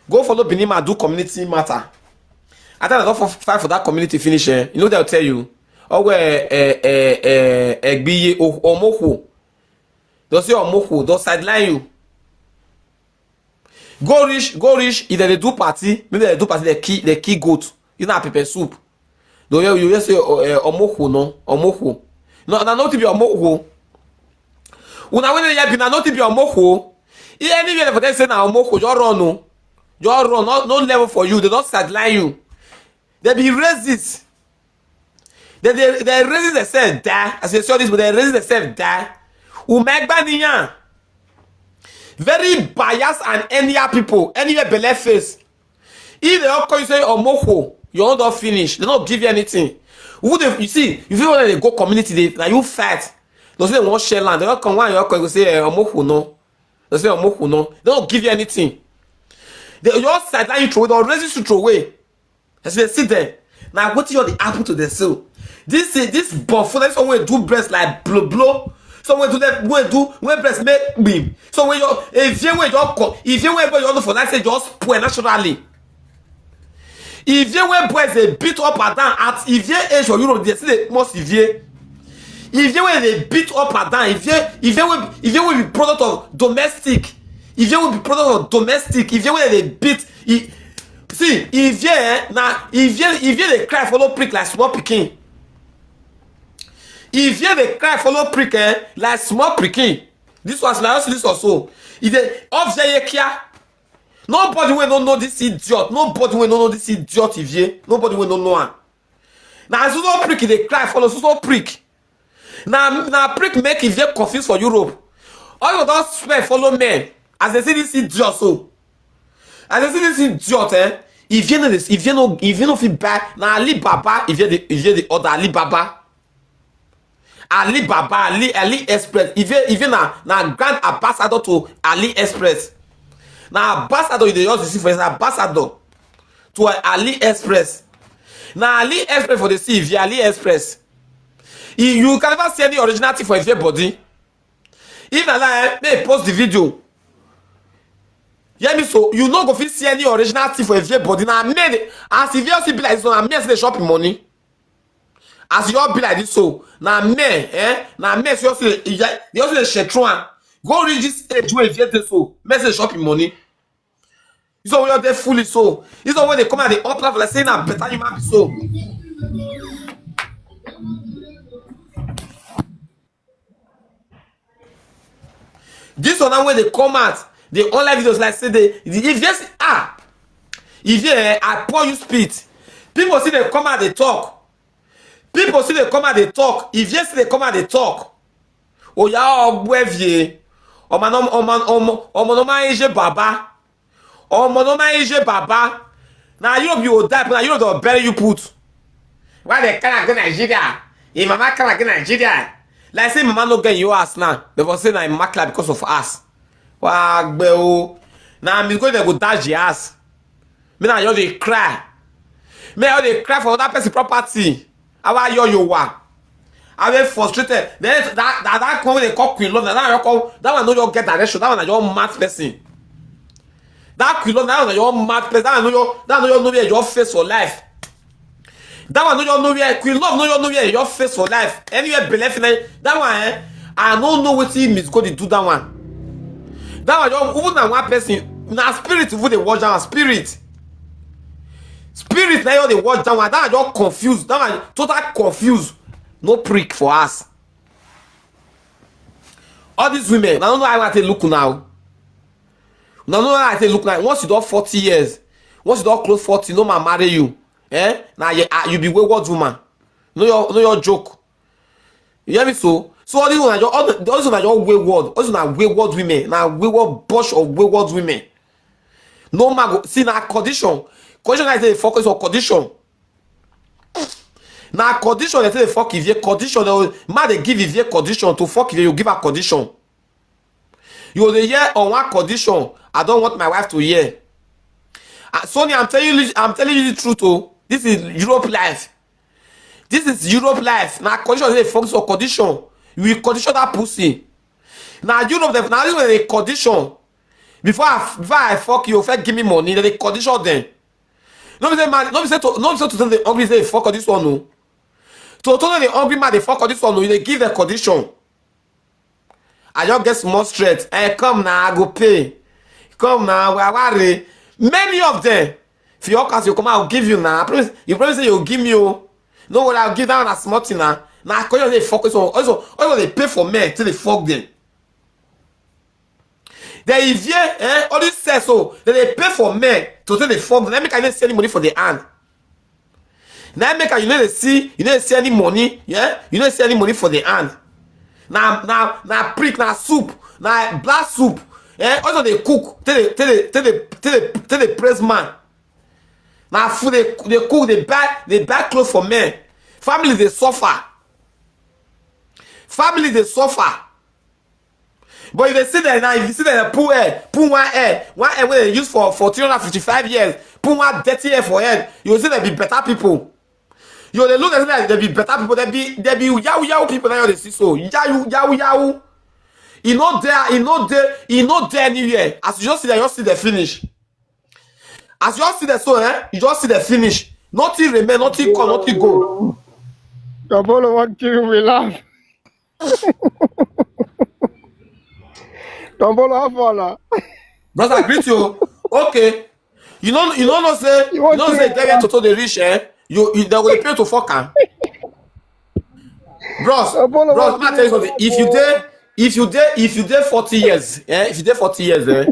go follow Benin man do community matter. I tell them don't fight for that community finish. Eh? You know they'll tell you. Oh well, eh, eh, eh, eh, Egbiye, oh, Omoko. They'll say Omoko. They'll sideline you. Go reach, go reach. If they do party, maybe they do party. They kill, they kill goat. You know pepper soup. Though you you say oh, eh, Omoko no, Omoko. No, na not to be Omoko. Una when they be na not to be Omoko. If anywhere for them say na Omoko, you run no, you run. No, no level for you. They don't sideline you. They be racist. They they they raising themselves die. As you saw this, but they raising themselves die. Umegba niyan. Very biased and anyhow people, anywhere belle face. If they all call you say Omoko, you all don't finish. They don't give you anything. Who they you see? If you want to go community, they now you fight. They say they want share land. They don't come one. You all call you say eh, Omoko no. They say Omoko no. They don't give you anything. They your side like you throw. They raise you to throw away. As they sit there, now what you the happen to the soul? This is this buffalo. This one will do breast like blow blow. So we do that. We do we breast make beam. So when you if you when you call if you when you for like say just spoil naturally. If you when boys they beat up and down at if you age for Europe they see the most if you if you when they beat up and down if you if you when if you will be product of domestic if you will be product of domestic if you when they beat e see if you eh, na if you if you they cry follow prick like small pikin if you they cry follow prick eh, like small pikin this was like this also e dey off there here kia nobody wey no know this idiot nobody wey no know this idiot ivie nobody wey no know am na so so prick e dey cry follow so so prick na na prick make ivie confuse for Europe all of us don spend follow men as they see this idiot so as they see this idiot eh ivie no dey ivie no ivie no fit buy na Alibaba ivie dey ivie dey order Alibaba Alibaba Ali AliExpress if you if you na na grand ambassador to AliExpress na ambassador you dey just see for ambassador to AliExpress na AliExpress for the see if you AliExpress you can never see any original thing for your body if na lie make post the video hear me so you no go fit see any original thing for your body na men as if you see be like this na men dey shop money as you all be like this so na men eh na men so you also dey you also dey shetron am go reach this age wey you dey so men say shop him money this one wey you dey foolish so this one wey dey come out dey up laugh like say na better human be so this one now wey dey come out dey online videos like say dey if yes ah if yeah eh, I pour you spit people still dey come out dey talk people still dey come out dey talk if yes still dey come out dey talk oya ọgbẹvie ọmọ ọmọ ọmọ ọmọ ọmọ náà máa ń ṣe bàbá ọmọ náà máa ń ṣe bàbá na Europe you go die na Europe dey bury you put why dey carry am go Nigeria im mama carry am go Nigeria like say im mama no get im own house now dey for say na im mama clear because of house wa gbẹ o na mi go dey go dash the house me na just dey cry me I just dey cry for other person property Our yo yo wa. I be frustrated. Then that that that one wey they call Queen Love. That one call that one no just get direction. That one na your mad person. That Queen Love, that one na your mad person. That one no your that one no your know where your face for life. That one no your know where Queen Love no your know where your face for life. Anywhere believe in that one, eh? I don't know what he is going to do that one. That one just even na one person. Na spirit even dey watch that one. Spirit. Spirit na you dey watch that one. That one just confused. That one total confused. No prick for us. All these women, I don't know how I take look now. I don't know how I take look now. Once you don forty years, once you don close forty, no man marry you. Eh? Now you, ah, you be wayward woman. No your no your joke. You hear me so? So all these women are just all the, all these women are just wayward. All these women are wayward women. Now wayward bunch of wayward women. No man go see na condition. Condition I say focus on condition. Na condition they say dey fuck Ivie condition. They will- man dey give Ivie condition to fuck Ivie. You give her condition. You dey hear on one condition. I don't want my wife to hear. Uh, Sonia, I'm telling you, I'm telling you the truth. Oh, this is Europe life. This is Europe life. Na condition dey focus on condition. You will condition that pussy. Now Europe, they- now this one they condition. Before I before I fuck you, first give me money. Then they condition them. No be say man, no be say to no be say to say they hungry say fuck this one no. To to the hungry man they fuck this one no. You dey give the condition. I just get small strength. Eh, come now, I go pay. Come now, where where many of them. If you ask you come, I'll give you now. I promise. You promise say you'll give me. Oh. No, what I'll give that one a small thing now. Now I call you they fuck this one. Also, also they pay for men till they fuck them. They Ivie, eh, all this sex so then they pay for men to say they fuck them. Let me can even see any money for the hand. Now make you know they see, you know they see any money, yeah, you know they see any money for the hand. Now now now prick now soup, now black soup. Eh, also they cook, till they till they till they till they, till they praise man. Now food they they cook, they buy they buy clothes for men. Family they suffer. Family they suffer. But if they see that now, if you see that pull air, pull one air, one air where they use for for three hundred fifty-five years, pull one dirty air for head, you see they be better people. You they look at like they be better people. They be they be yahoo yahoo people now they see so yahoo yahoo yahoo. He not there, he not there, he not there anywhere. As you just see that, you just see the finish. As you just see the so, eh? You just see the finish. Nothing remain, nothing come, nothing go. Kabolo wan kill me laugh. Kabolo, how far na? Brother, I greet you. Okay. You know, you know, no say, you You want know, to say, get where Toto the rich, eh? You, you they will pay to fuck am. Bros, Apollo, bros, what man, do tell you you something. If you dey, if you dey, if you dey forty years, eh? If you dey forty years, eh?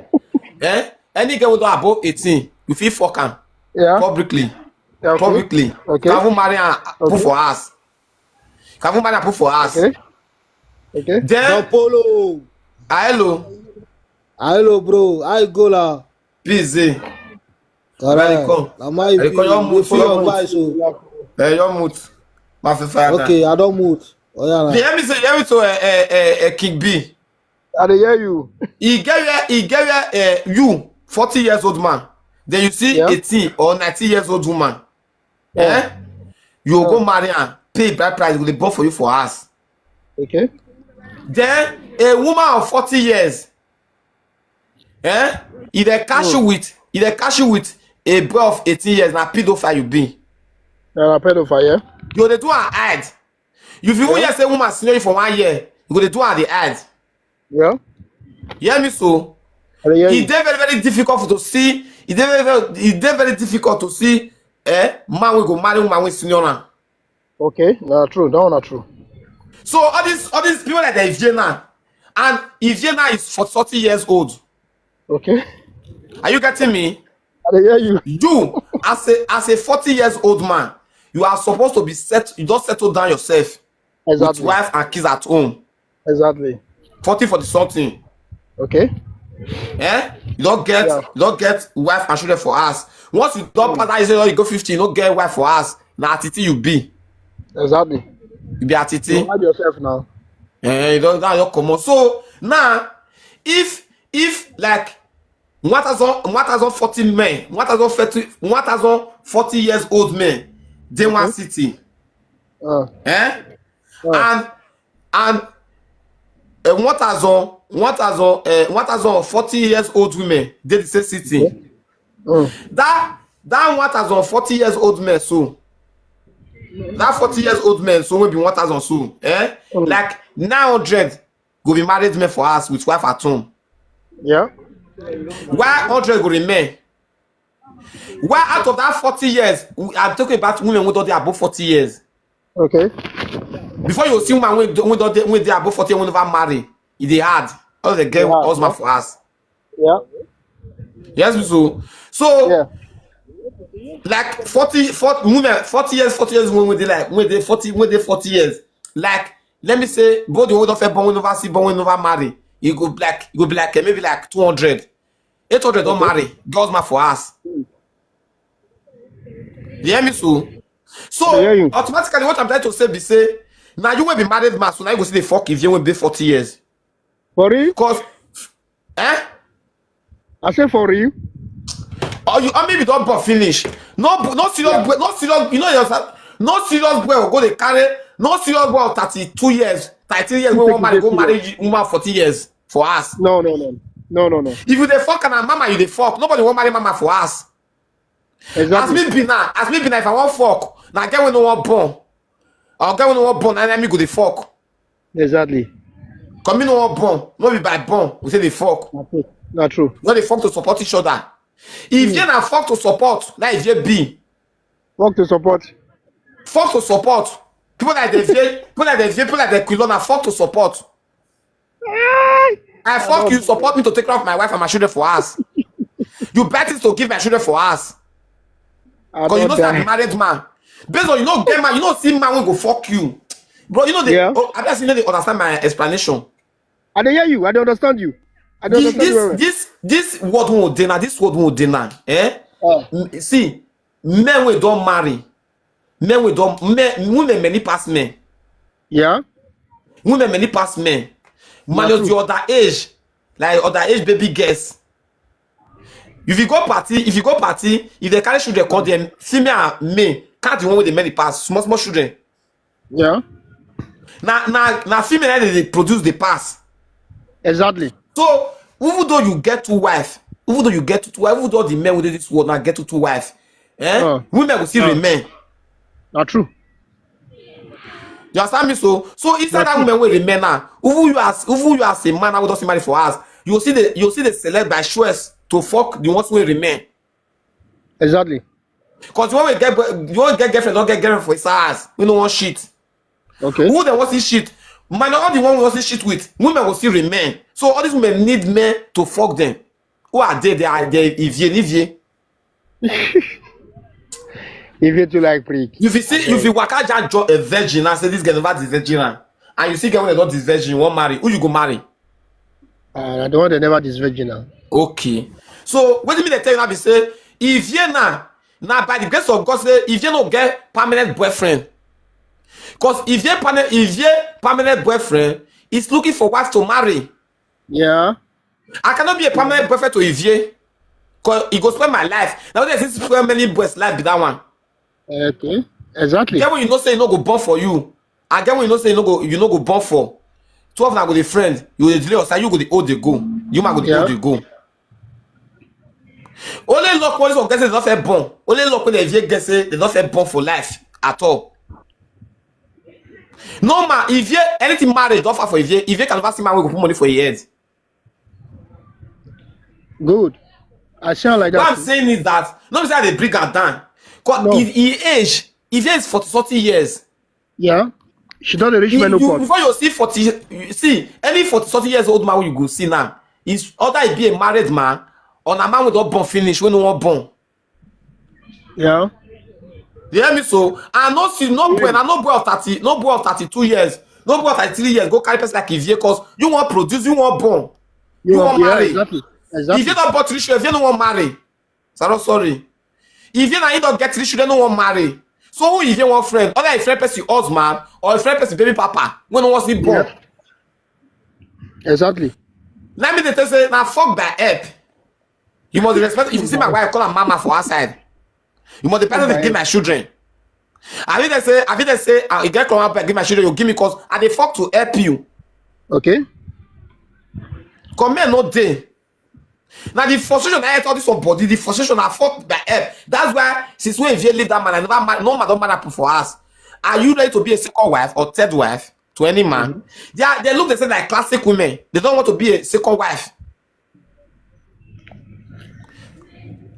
Eh? Any girl with above eighteen, you feel fuck am Yeah. publicly, Yeah, okay. publicly. Okay. Can even marry and put Okay. for us. Can even marry and put for us. Okay. Okay. Then Polo. Hello, Hello, bro. How you go la? P Z. Correct. Come. Am I I dey call your mood, feel your follow mood. Voice, oh. Eh, your mood. My fire. Okay, I don't mute. Oh yeah. They hear me say, hear me to uh, uh, uh, uh, King B. I dey hear you. He get where, he get where uh, you, forty years old man. Then you see Yeah. eighteen or nineteen years old woman. Yeah. Eh? You go marry and pay bride price, they born for you for us. Okay. Then a woman of forty years, eh? If they catch you with, if they catch you with a boy of eighteen years, now pedophile you be. Na na pedophile, yeah? You dey do and hide. You fit even Yeah. hear say woman senior you for one year, you go dey do and dey hide. Yeah. Hear me so? I dey hear E you. dey very very difficult to see. E dey very very, e dey very difficult to see. Eh, man we go marry woman we senior now. Okay, na true. That one na true. So all these all these people like that Ivie now, and Ivie now is for forty years old. Okay. Are you getting me? I dey hear you. You as a as a forty years old man, you are supposed to be set. You don't settle down yourself with Exactly. Wife and kids at home. Exactly. Forty for the something. Okay. Eh? You don't get Yeah. you don't get wife and children for us. Once you don't pass that, you say, "Oh, you go fifty, you don't get wife for us." Now Titi you be. Exactly. You be a Titi. You hide yourself now. Eh, you don't that your common. So now, if if like one thousand, one thousand forty men, one thousand forty, one thousand forty years old men, they one city. Uh, eh? Uh, and and uh, one thousand, one thousand, uh, one thousand forty years old women did the same city. Uh, that that one thousand forty years old man so, that forty years old man so will be one thousand so, eh? Mm. Like nine hundred go be married men for us with wife at home. Yeah. Why hundred go remain? Why out of that forty years, I'm talking about women who don't dey above forty years. Okay. Before you see woman when when don't when they above forty when never marry, it dey hard. All the girl yeah, husband yeah. for us. Yeah. Yes, so so yeah. Like forty, forty women, forty years, forty years when we dey like when they forty when they forty years. Like let me say, both the old of born when never see born when never marry. You go like you go be like eh, maybe like two hundred. Eight hundred don't marry. Girls man for us. You hear me so? So automatically what I'm trying to say be say now you will be married man, so now you go see the fuck if you will be forty years. For real? Because eh? I say for real. Oh, you I mean we don't but finish. No no serious yeah. boy, no serious you know yourself. No serious boy go they carry no serious boy of thirty-two years, thirty years when one man go marry woman forty years for us. No, no, no. No, no, no. If you the fuck and a mama, you the fuck. Nobody won't marry mama for us. Exactly. As me be now, as me be now, if I want fuck, now get when no one born. I'll get when no one born, and then me go the fuck. Exactly. Come in no one born, no be by born. We say the fuck. Not true. Not true. No the fuck to support each other. If mm. you na fuck to support, now if you be. Fuck to support. Fuck to support. People like the people like the people like the Quilona fuck to support. I fuck you, support me to take care of my wife and my children for us. You bet is to give my children for us. Because you know that married man. Based on you know get man, you know see man will go fuck you. Bro, you know they yeah. oh, I just you know they understand my explanation. I don't hear you. I don't understand you. I don't this, understand this, you. This this word won't dinner. This word won't dinner. Eh? Oh. See, men we don't marry. Men we don't men women many pass men. Yeah. Women many pass men. Minus the other age, like other age baby girls. If you go party, if you go party, if they carry children call them female and men, can't the one with the many pass, small small children. Yeah. Now now now female they produce the pass. Exactly. So even though you get two wife, even though you get two wife, even though the men within this world now get to two wife, eh? Uh, women will still uh, remain. Not true. You understand me? So so inside that women will remain now. Even you as even you as a man, I would just marry for us. You see the you see the select by choice to fuck the ones who remain. Exactly. Because you won't get you won't get girlfriend, don't get girlfriend for his ass. We don't want shit. Okay. Who they want this shit? Man, all the one we want this shit with. Women will still remain. So all these women need men to fuck them. Who are they? They are they Ivie, Ivie. If you too like prick. If you see, if you work out that job a virgin and say this girl never this virgin, and you see girl when they not this virgin, you won't marry. Who you go marry? Uh, I don't want to never this virgin now. Okay. So what do you mean they tell you now? Be say if you now now by the grace of God say if you don't get permanent boyfriend, because if you permanent if you permanent boyfriend is looking for wife to marry. Yeah. I cannot be a permanent boyfriend to Ivie. Because he go spend my life. Now there's this spend many boys life be that one. Okay. Exactly. Get when you know say you no go born for you. I get when you know say you no go you no go born for. Two of them go the friend. You go dey delay us. You go the old they go. You man go the yeah. old they go. Only luck when some guys not fair born. Only luck when they get say they not fair born for life at all. No man, if you anything marriage don't offer for if you if you can never see man will go put money for your head. Good. I sound like that. What I'm saying is that nobody say they bring her down. Because no. if he age, if he is forty, forty years, yeah, she don't reach menopause. Before you see forty, you see any forty, forty years old man you go see now. Is other he be a married man, or a man with all born finish when no one born. Yeah. You hear me so? I no see no boy, I no boy of thirty, no boy of thirty-two years, no boy of thirty-three years. Go carry person like Ivie, cause you want produce, you want born, you, you want yeah, marry. Exactly. Exactly. If you don't born three if you don't want marry, sorry, sorry. If you not you don't get three children, no one marry. So who if you want friend? Other if friend person husband or if friend person baby papa when no one see born. Yeah. Exactly. Let me tell you say now fuck that app. You must respect. If you see my wife, call her mama for outside. You must depend on give my children. I fit dey say, I fit dey say, ah, e get come back, give my children, you give me, 'cause I dey fuck to help you. Okay. Come here, no dey. Now the frustration I tell this somebody, the frustration I fuck by help. That's why since when Evie leave that man, I never marry, no man don't marry for us. Are you ready to be a second wife or third wife to any man? They are, they look, they say, like classic women. They don't want to be a second wife.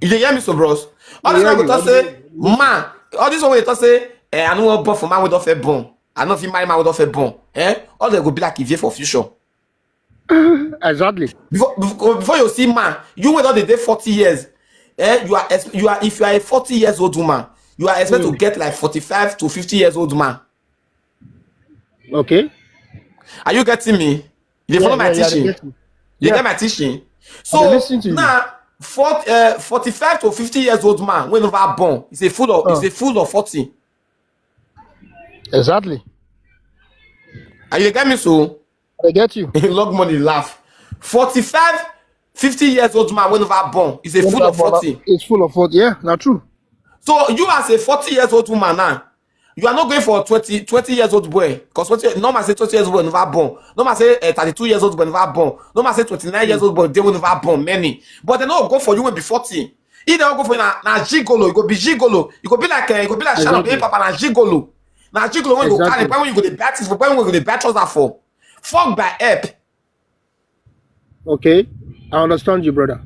You dey hear me so, bros? All this Yeah, one go you- talk say, man, all this one wey dey talk say, eh, I no wan born for man wey don fair born. I no fit marry man wey don fair born. Eh? All dem go be like Evie for future. Exactly. Before, before, before you see man, you wey don dey dey forty years, eh, you are ex- you are if you are a forty years old woman, you are expected to get like forty-five to fifty years old man. Okay. Are you getting me? You dey follow Yeah, my yeah, yeah, I dey teaching? get you. You Yeah. Get my teaching? dey So listen to you. Now, forty, uh, forty-five to fifty years old man, when over born, is a fool of is Uh. a fool of forty. Exactly. Are you get me so? I get you. Log money laugh. Forty-five, fifty years old man, when over born, is a fool of forty. It's full of forty. Yeah, not true. So you as a forty years old woman now, you are not going for twenty, twenty years old boy. Because twenty, no man say twenty years old boy never born. No man say uh, thirty-two years old boy never born. No man say twenty-nine years old boy they will never born many. But they no go for you when be forty. If they don't go for you now, now gigolo, you go be gigolo. You go be like uh, you go be like Sharon Exactly. Baby Papa, now gigolo. Now gigolo when you go carry, Exactly. when you go the bat is for when you go the bat trouser for. Fuck by help. Okay. I understand you, brother.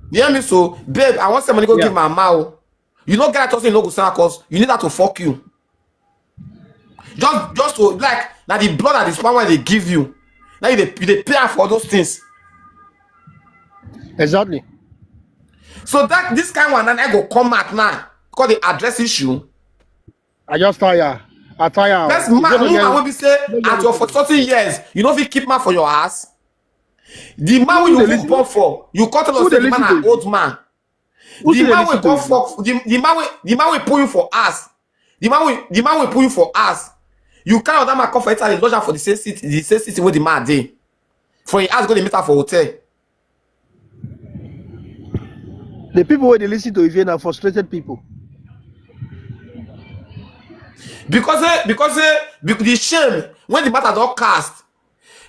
You hear me so, babe? I want somebody go Yeah. give my mouth. You know, get a you no go send cause you need that to fuck you. Just, just to like now the blood and the sperm wey they give you. Now you dey, you dey pay am for those things. Exactly. So that this kind one, and I go come out now because they address issue. I just tire. I tire. That's You man, don't woman get- will be say you don't at your get- forty years, you know if you keep man for your ass. The man when Who you dey go listen born to- for, you cut who off say dey the man listen an to old man. Who The still dey man will listen to come you? fuck the, the man will the man will pull you for ass. The man will the man will pull you for ass. You carry that man come for Italy, lodge am for the same city, the same city where the man dey. For your ass go dey meet am for hotel. The people where they listen to Evie are frustrated people. Because eh, because eh, bec- the shame when the matter don cast,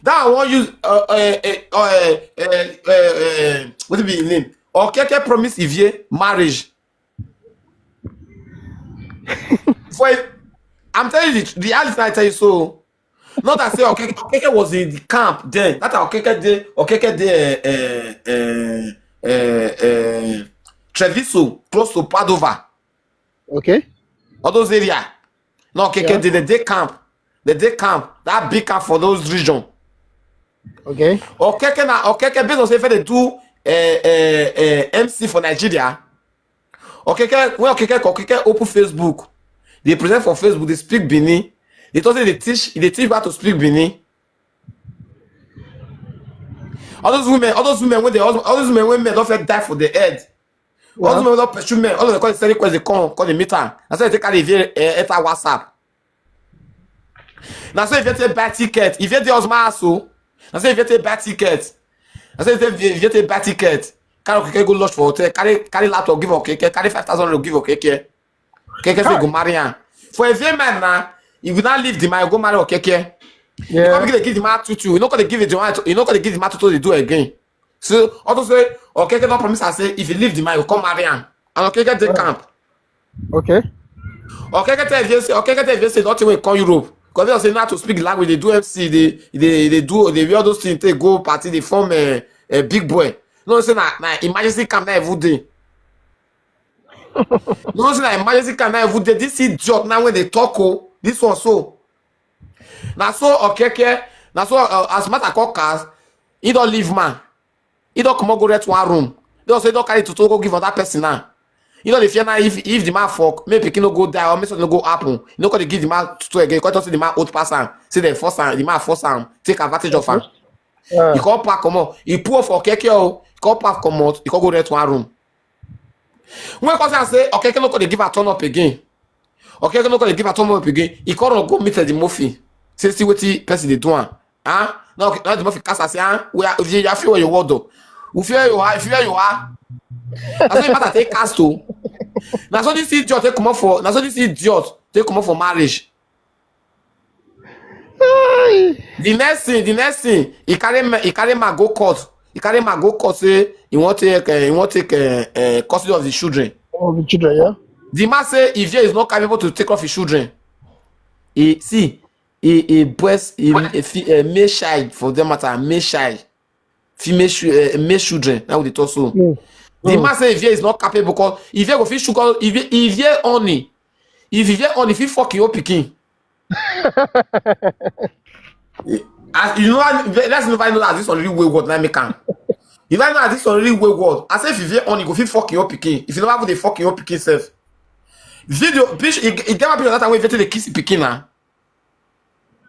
that I wan use uh, uh, uh, uh, uh, uh, uh, what be him name? Okeke promise Evie marriage. For a- I'm telling you the, the reality I tell you so. Not that say Okeke, Okeke was in the camp then. That Okeke dey Okeke dey uh, uh, uh, uh, uh, Treviso, close to Padova. Okay. All those area. No, Okeke Yeah. dey the day camp. The day camp. That big camp for those region. Okay. Okeke na Okeke based on say if they do uh, uh, uh, M C for Nigeria. Okeke when Okeke Okeke open Facebook, they present for Facebook, they speak Benin. They talk say they teach they teach how to speak Benin. All those women, all those women when they all those women when men don't feel die for the head. All those Yeah. women don't pursue men. All of them call the steady quest they come, call the meter. That's why they take out the uh, enter WhatsApp. Now say if you take buy ticket, if you take us my so, now say if you take buy ticket, I say if you take buy ticket, carry Okeke go lodge for hotel, carry carry laptop give Okeke, carry five thousand give Okeke. Okeke say Kai. Go marry am. For a fair man now, you will not leave the man, go marry Okeke. You Yeah. come begin to give the man tutu. You no go dey give it the man. You no go dey give the man tutu they do again. So also say Okeke don promise am say if you leave the man, you come marry am. And Okeke dey camp. Okay. Okeke tell Evie say Okeke tell Evie say nothing wey come Europe. Because they say not to speak the language, they do M C, they they they do they wear those things, they go party, they form a, a big boy. No say na na emergency camp na every day. No say na emergency camp na every day. This idiot now when they talk oh, this one so. Na so Okeke, na so uh, as matter call cars, he don't leave man. He don't come go rent one room. They don't say don't carry to go give other person now. You know the fear now if if the man fuck, maybe pikin no go die or make something no go happen. You no go dey give the man to again. You can't say the man old pass am, say they force am, the man force am, take advantage of am. Yeah. You can't pack comot. You poor for Okeke oh, you can't pack comot. You can't go rent one room. When person say Okeke no go dey give a turn up again. Okeke no go dey give a turn up again. He can't go meet the Murphy. Say see what person they do am. Huh? Now, now the Murphy cast and say, huh? We are if you are feel where you want though. We feel you are, if you are you are. That's why matter take cast to. Now so this idiot take come up for. Now so this idiot take comot for marriage. The next thing, the next thing, he carry ma- he carry man go court. He carry man go court say he wan take uh, he wan take uh, uh, custody of the children. Of the children, yeah. The man say Ivie is not capable to take off his children. He see he he breast he, he fi- uh, male child for that matter male child female chil- uh, male children now we dey talk so. The man say Ivie is not capable because Ivie go fit sugar Ivie Ivie honey if Ivie honey fit fuck your pikin. As you know, let's never know that this one really wayward. Let me come. You don't know that this one really wayward. I say if you on, you go fit fuck your pikin. If you never put the fuck your pikin self. Video, bitch, it, it get my picture that time when you dey kiss the pikin now.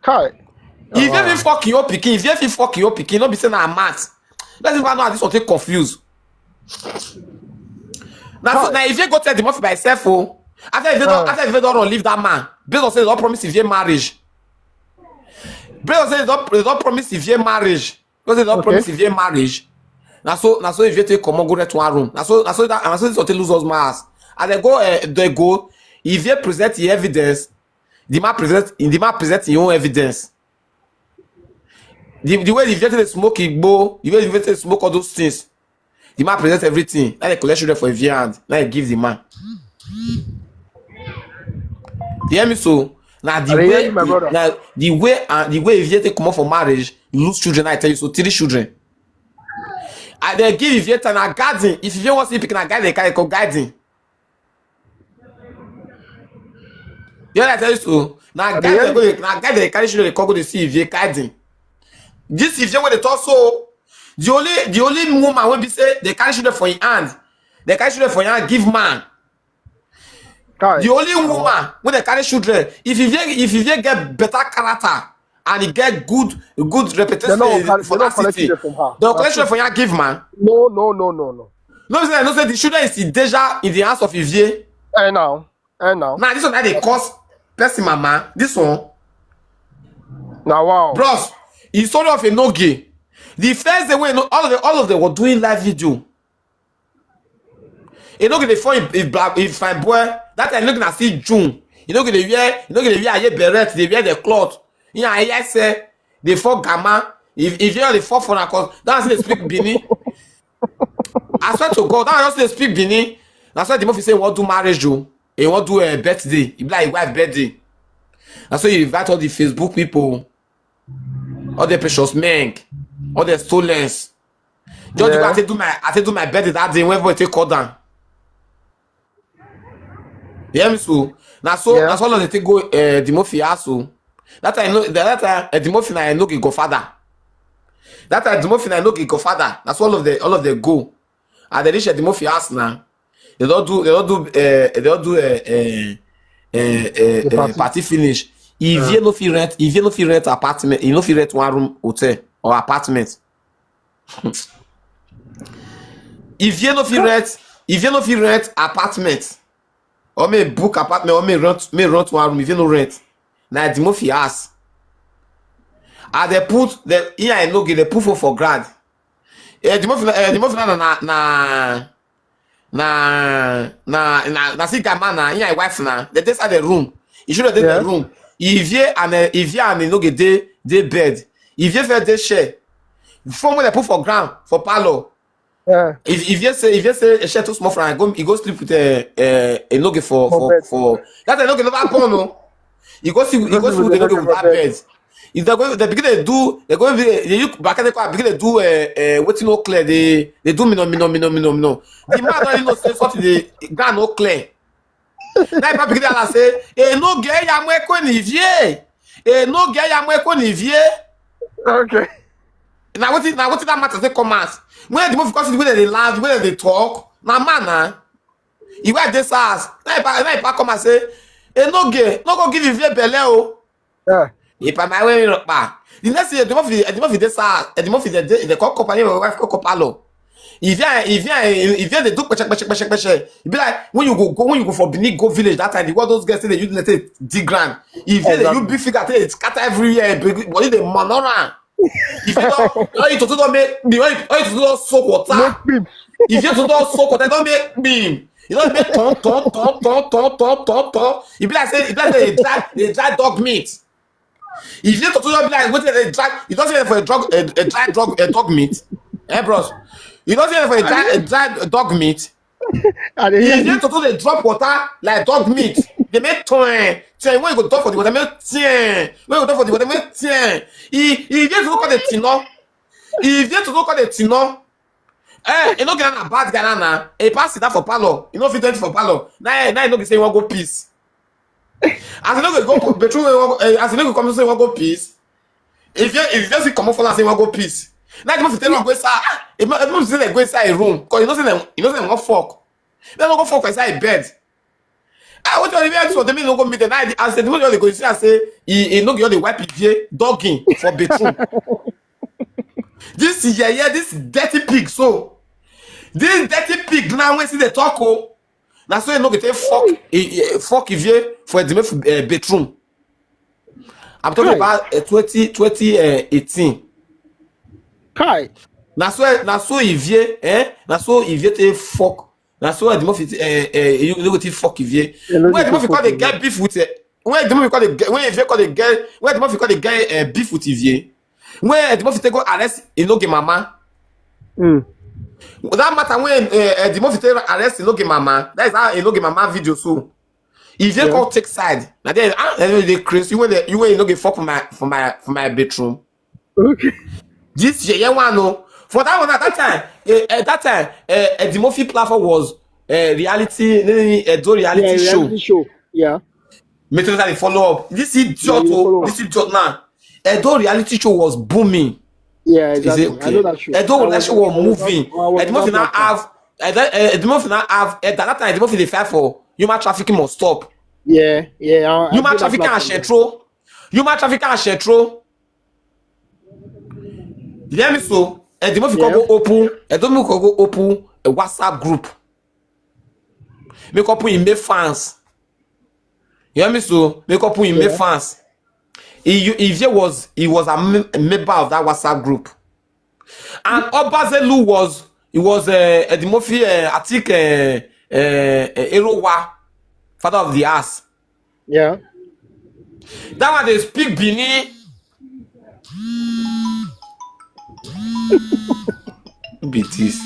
Kai. If you fit fuck your pikin, if you fit fuck your pikin, no be say na mad. Let's never know how this one take confuse. Now, so, now if you go tell the mouth by yourself, oh, after if you don't, after if you don't run, leave that man. Based on say they don't promise if you marriage. Based on say they don't, they don't promise if you marriage. Because they don't Okay. promise if you marriage. Now so, now so if you take common go rent one room. Now so, now so that, now so this hotel lose us mass. And they go, uh, they go. If you present the evidence, the man present, the man present your own evidence. The, the way the veteran smoke igbo, the way the veteran smoke all those things, the man present everything. Now they collect children for a V hand. Now they give the man. You hear me so? Now the I dey hear way you, my brother. Now the way uh, the way if you take come up for marriage, you lose children. I tell you so, three children. I they give if you na garden. If you want to pick na guide, they carry go garden. You know what I tell you so? Now I guide hear they go, now guide they carry children they come go to see if you garden. This if you want to talk so, the only the only woman will be say they carry children for your hand. They carry children for your hand, give man. Kai. The only woman when they carry children, if you get, if you get better character and you get good good reputation They don't in- carry- for they that don't collect city, children from her. they'll That's collect children for your give man. No, no, no, no, no. No, say no say the children is in danger in the hands of Ivie. Eh now. Eh now. Now this one that they cause person mama. This one, Now wow. Bros, it's story of a noge. The first day when all of them, all of them were doing live video. You know, they find if black if fine boy that time looking at see June. You know, they wear you know they wear a beret, they wear the cloth. Yeah, I hear say they fall gamma. If if you are the fall for cause that's they speak Bini. I swear to God, that just they speak Bini. That's why the movie say what do marriage you. He want do a birthday. He be like wife birthday. That's why you invite all the Facebook people, all the precious men, all the stolen. Just Yeah. I take do my I take do my birthday that day when everybody take call down. You hear me so? Now so Yeah. that's all of the thing go uh, the mafia so. That I know that time uh, the mafia I know go father. That time the mafia I know go father. That's all of the all of the go. And they reach the mafia house now. They don't do they don't do uh, they don't do uh, uh, uh, uh, uh, party. Party finish. If you no fit rent, if you no fit rent apartment, you no fit rent one room hotel or apartment. If you no fit rent, if you no fit rent apartment, or may book apartment, or may rent, may rent one room. If you no rent, now the mafia house. And they put the here I no get they put for for grad. Eh, the mafia, eh, the mafia na na na na na na na see guy man na in my wife na they dey inside the room. You should have Yeah. the room. If you and uh, if you and no get dey dey bed. If you feel dey share, phone when they put for ground for parlor. Eh. If if you say if you say a share too small for I go he go sleep with a a, a noge for For for bed. for that a noge never born no. You go see you go Go see sleep with with the the noge noge with that for bed. bed. If they go they begin to do they go be they look back at the car begin to do uh, uh, wetin no clear they they do me no me no me no me no me no. The man don't even know say something the ground no clear. Now if I begin to say e no get ya mo ekwe ni vie. E no get ya mo ekwe ni vie. Okay. Na wetin na wetin that matter take come out. When the move because when they laugh, when they talk, na man na. He wear this ass. Now if I now if I come and say e no get no go give you vie belle o. Yeah. If I my way up pa. The next thing the move the move this ass, the move the the call company my wife call parlor. If you if you if you they do peshe peshe peshe peshe, e be like when you go go when you go for Benin go village that time the what those girls say they use let's say dig ground. If you they Exactly. use big figure take scatter everywhere, big body the manora. If you don't all you to do don't make me all you all you to do don't soak water. Make me. If you to do don't soak water, don't make me. You know, e make turn, turn, turn, turn, turn, turn, turn, turn. E be like say, e be like say they dry, they dry dog meat. If you to be like wetin they dry, you don't see it for a drug, a, a dry drug, a dog meat. Eh, bros? You don't see it for a dry, a dry dog meat. I dey hear If you you. to dey drop water like dog meat, they make turn. So when you go drop for the water, make ten. When you go drop for the water, make ten. If you to look at the tino, if you to look at the tino, eh, you no get a bad guy na. A pass that for parlor, you know fit for parlor. Now, now you no be say you wan go peace. As you no go go bedroom, eh, as you no go come say you wan go peace. If you if you just come up for say you wan go peace, now you must tell them go inside. Ah, if you must say they go inside a room, cause you know say them, you know say they wan fuck. They no go fuck inside bed. Ah, what you dey so? They no go meet them. Now as the people dey go see, I say he, he no go dey wipe his ear, dogging for bedroom. This yeah yeah this dirty pig so. This dirty pig now when see the talk oh. Now so he no go take fuck, he, he, fuck Ivie for the uh, bedroom. I'm talking Kai. about uh, twenty, twenty eighteen. Kai. Na so na so Ivie, eh? Na so Ivie take fuck. Na so Eddie Murphy, eh, eh, you no go take fuck Ivie. You no When dey Eddie Murphy fuck come dey Ivie. Get beef with, eh, when Eddie Murphy come dey get, when Ivie come dey get, when Eddie Murphy come dey get uh, beef with Ivie, when Eddie Murphy take go arrest Inoge mama. Mm. That matter when uh, Eddie Murphy take arrest Inoge mama. That is how Inoge mama video so. If they Yeah. come take side, now they ah, they crazy. You when they, you when you no get fuck for my for my for my bedroom. Okay. This year, year one no. For that one at that time, eh, at that time, uh, Eddie Murphy platform was uh, reality, eh, Edo reality Yeah, show. Reality show. Yeah. Make sure that they follow up. This idiot, Yeah, you oh, follow up. This idiot now. Edo reality show was booming. Yeah, Is exactly. it okay? I know that show. Edo I that was- show was I was- moving. I was Eddie Murphy not now that time. Have. Eddie Eddie Murphy now have. At that time, Eddie Murphy dey fight for human trafficking must stop. Yeah, yeah. I- I Human did trafficking like and that. shetro. Human trafficking and shetro. You hear me so? Eddie Murphy Yeah. Go open. Eddie Murphy Go open a WhatsApp group. Make up in make fans. You hear me so? Make up in make Yeah. Fans. He, you- Ivie was he was a, mem- a member of that WhatsApp group. And Obazelu was he was uh, Eddie Murphy, uh, I think uh, uh, uh, Erowa, father of the ass. Yeah. That one they speak Bini. Be this.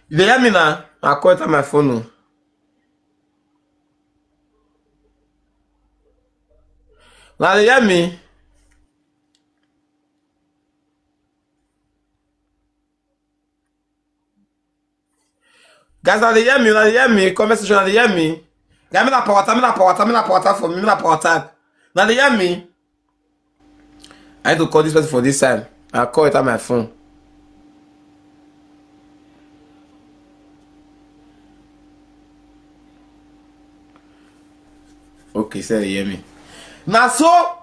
You dey hear me now? I call it on my phone. Oh. Now they hear me. Guys, now they hear me, now they hear me, comment section, now they hear me. Guys, me na power tap, me na power tap, me na power tap for me, me na power tap. Now they hear me. I need to call this person for this time. I'll call it on my phone. Okay, say they hear me. Now so,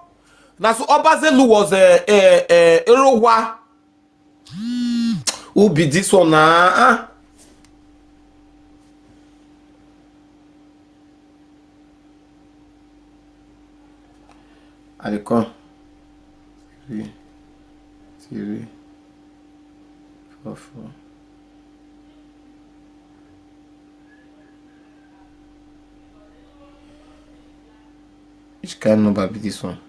now so Obazelu was a uh, uh, Erowa. Who be this one now? Ah. I dey come. Three, three, four, four. Which kind number be this one?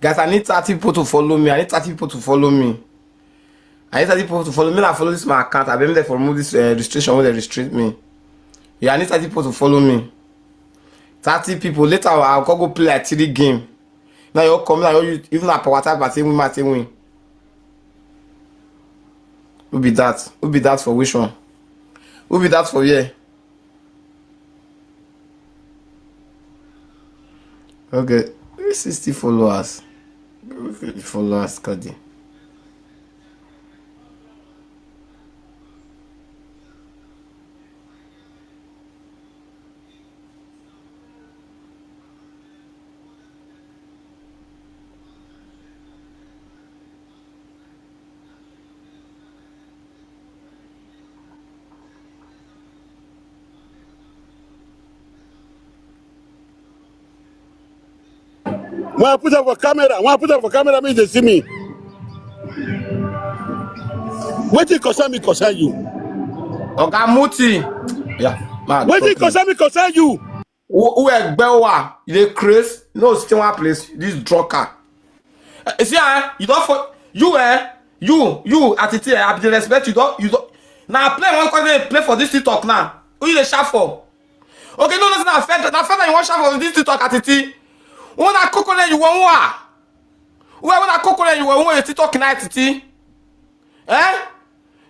Guys, I need thirty people to follow me. I need thirty people to follow me. I need thirty people to follow me. I follow this my account. I been there for remove this uh, restriction where they restrict me. Yeah, I need thirty people to follow me. Thirty people. Later, I'll go, go play like three game. Now you come, now you even a power type, I say win, I say win. Who be that? Who be that for which one? Who be that for here? Okay, three sixty followers. Followers, Cody. When I put up for camera, when I put up for camera, means they see me. Wetin concern me concern you. Oga Muti. Yeah, man. Wetin concern me concern you. Who egbe wa? You dey craze? No, stay one place. This drunkard. Eh, see, eh? You don't for you, eh? You, you, Atiti, eh? I be dey respect you. Don't, you don't. Now play one question. Play for this TikTok now. Who you dey shout for? Okay, no, listen. I fed, I fed that you want shout for this TikTok, Atiti. When I cook on you, want what? Where when I cook on you, want TikTok night, Atiti? Eh?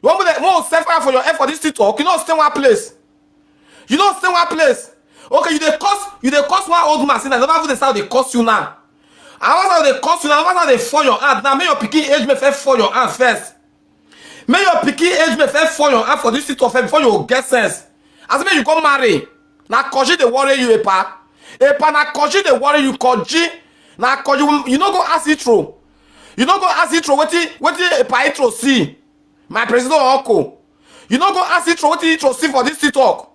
You want me to more set fire for your head for this TikTok? You know, stay one place. You know, stay one place. Okay, you dey curse, you dey curse one old man. See, I never even dey start dey curse you now. I was how they curse you now. I was how they fall your hand now. Make your pikin age me first fall your hand first. Make your pikin age me first fall your hand for this TikTok first before you get sense. As me you go marry, na koji dey worry you, epa. Epa na koji dey worry you, koji. Na koji, you no go ask Itro. You no go ask Itro wetin wetin epa Itro see. My president uncle. You no go ask Itro wetin Itro see for this TikTok.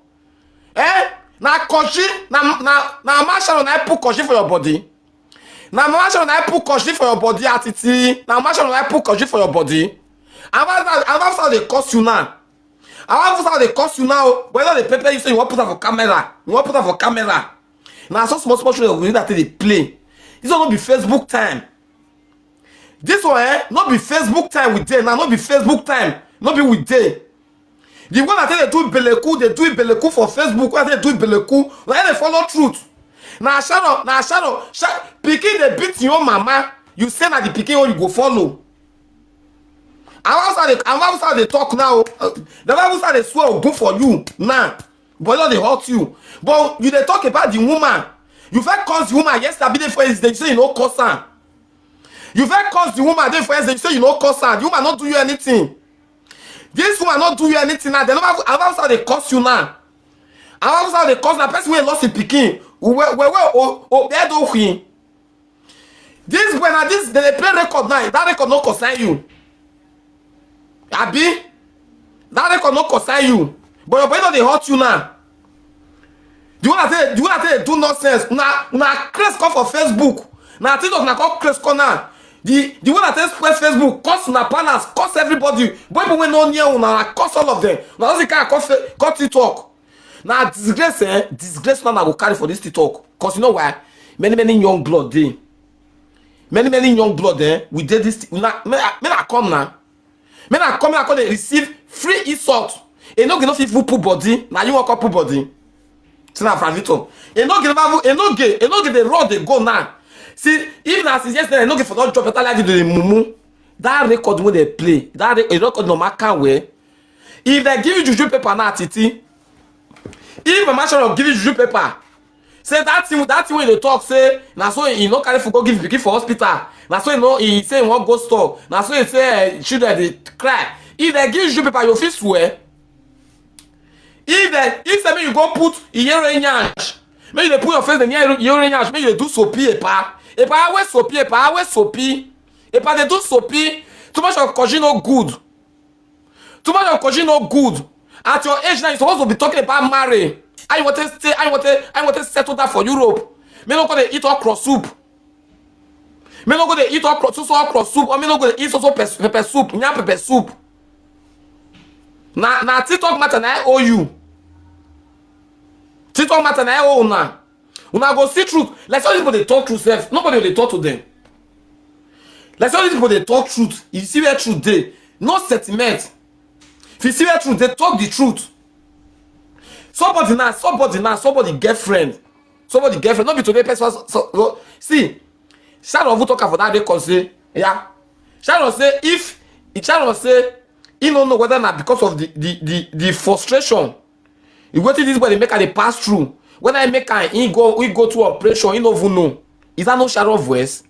Eh? Na koji, na na na marshal na put koji for your body. Na marshal na put koji for your body, Atiti. Na marshal na put koji for your body. And how they curse you now? And how they curse you now? Whether they pepper you say you want put up for camera, you want put up for camera. Now so small small children go that they play. This one no be Facebook time. This one, eh, no be Facebook time with day. Now no be Facebook time. No be with day. The one that they do beleku, they do beleku for Facebook. When they do beleku, now they follow truth. Now Sharon, now Sharon, Sha- pikin they beat your mama. You say na the pikin you go follow. And how they, and how they talk now? Uh, the Bible say they swear go for you now, but not they hurt you. But you they talk about the woman. You first cause the woman yesterday before yesterday. You say you no cause her. You first cause the woman day for yesterday. You say you no cause her. The woman not do you anything. This woman not do you anything now. They never how they curse you now. How they curse na person wey lost him pikin. Where where where oh oh bed oh queen. This when I this they play record now. That record no concern you. Abi? That record no concern you. But your body no dey hurt you now. The one that say the one that say do nonsense. Na na craze come for Facebook. Na TikTok na come craze come now. The the one that say spread Facebook, curse na palace, curse everybody. But people wey no near una, na curse all of them. Na those kind curse, curse TikTok. Na disgrace, eh? Disgrace now I go carry for this TikTok. Cause you know why? Many many young blood dey. Many many young blood, eh? We dey this. Una, me, me na come now. Me na come, me na come dey receive free insult. E no get no fit even put body. Na you wan come put body. Tina Fravito. E no get never e no get e no get the road dey go now. See, if na since yesterday, e no get for don drop better life video dey mumu. That record wey dey play, that re- a record no matter where. If they give you juju paper now, Titi, if Mama Sharon give you juju paper, say that thing that thing wey dey talk say na so e no carry food go give pikin for hospital, na so e no e say e wan go store, na so e say eh, children dey cry. If they give you juju paper, you fit swear. If they if say make you go put iyere yansh, make you dey put your face dey near iyere yansh, make you dey do sopi epa epa awe sopi epa awe sopi epa dey do sopi. Too much of koji no good. Too much of koji no good. At your age now, you suppose to be talking about marry. How you want to stay? How you want to? How you want to settle that for Europe? Me no go dey eat okra soup. Me no go dey eat okra so so okra soup. Or me no go dey eat so so pepper soup. Nya pepper soup. Na na TikTok matter na I owe you. TikTok matter na I owe una. Una go see truth. Like some people dey talk truth sef. Nobody dey talk to them. Like, some people dey talk truth. You see where truth dey. No sentiment. If you see where truth dey, talk the truth. Somebody now, somebody now, somebody girlfriend, somebody girlfriend. No be today person. So, so, so, see, Sharon even talk am for that record say, yeah, Sharon say if Sharon say he no know whether na because of the the the, the frustration, e wetin this boy dey make am dey pass through, whether he make am he go he go through operation, he no even know. Is that no Sharon voice?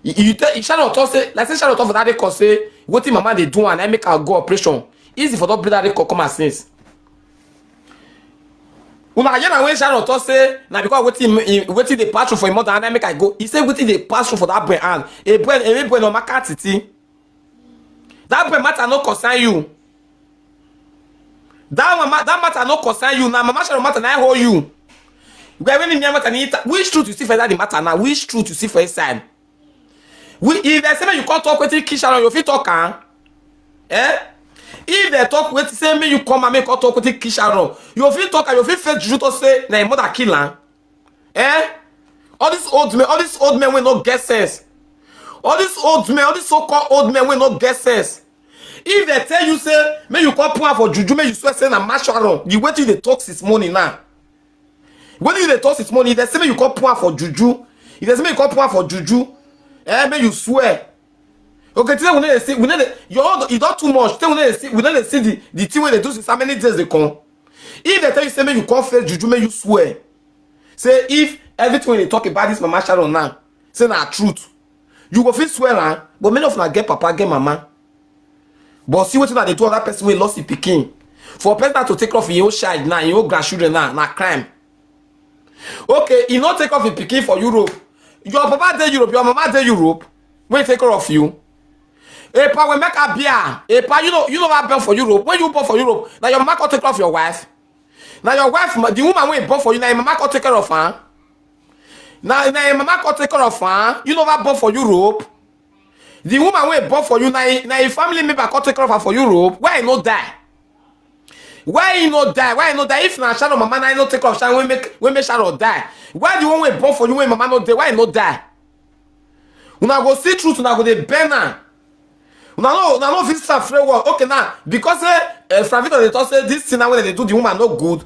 You, you tell Sharon talk say, like say Sharon talk for that record say wetin mama dey do and I make her go operation. Easy for that brother record come as since. Una hear na when Sharon talk say na because wetin him- him- wetin dey pass through for him mother and I make I go. He say wetin dey pass through for that boy hand. A boy, a boy no matter titi. That boy matter no concern you. That mama, that matter no concern you. Na mama Sharon matter na hold you. Where when me matter na it- which truth you see for that the matter now? Which truth you see for inside? We if they say make you come talk wetin kill Sharon, you fit talk am. Eh? If they talk wetin say make you come and make you come talk wetin kill Sharon, you fit talk am. You fit face juju to say na him mother kill am. Eh? All these old men, all these old men wey no get sense. All these old men, all these so-called old men wey no get sense. If they tell you say make you come put am for juju, make you swear say na mama Sharon, the wetin you dey talk since morning now. When you dey talk since morning, if they say make you come put am for juju, if they say make you come put am for juju, eh, make you swear. Okay, today we no dey see, we no dey, your own, e don too much. Today we no dey see, we no dey see the the thing wey dey do since how many days dey come. If they tell you say make you come face juju, make you swear. Say if everything wey dey talk about this mama Sharon now, say na truth, you go fit swear am. But many of una get papa, get mama. But see wetin I dey do other person wey lost him pikin. For person to take off him own child now, him own grandchildren now, na crime. Okay, he no take off him pikin for Europe. Your papa dey Europe, your mama dey Europe. When he take care of you, epa wey make a beer, epa you know you know what born for Europe. When you born for Europe, now your mama come take care of your wife. Now your wife, ma- the woman wey born for you, now your mama come take care of her. Now, now your mama come take care of her. You know what born for Europe. The woman wey born for you, now now your family member come take care of her for Europe. Why you no die? Why you no die? Why you no die? If na Sharon mama, now you no take care of Sharon, wey make wey make Sharon die. Why the one wey born for you, wey mama no dey? Why you no die? Una go see truth, una go dey bend am. Una no, una no fit start free work. Okay, now because eh, uh, Fravito dey talk say this thing now wey dem dey do the woman no good.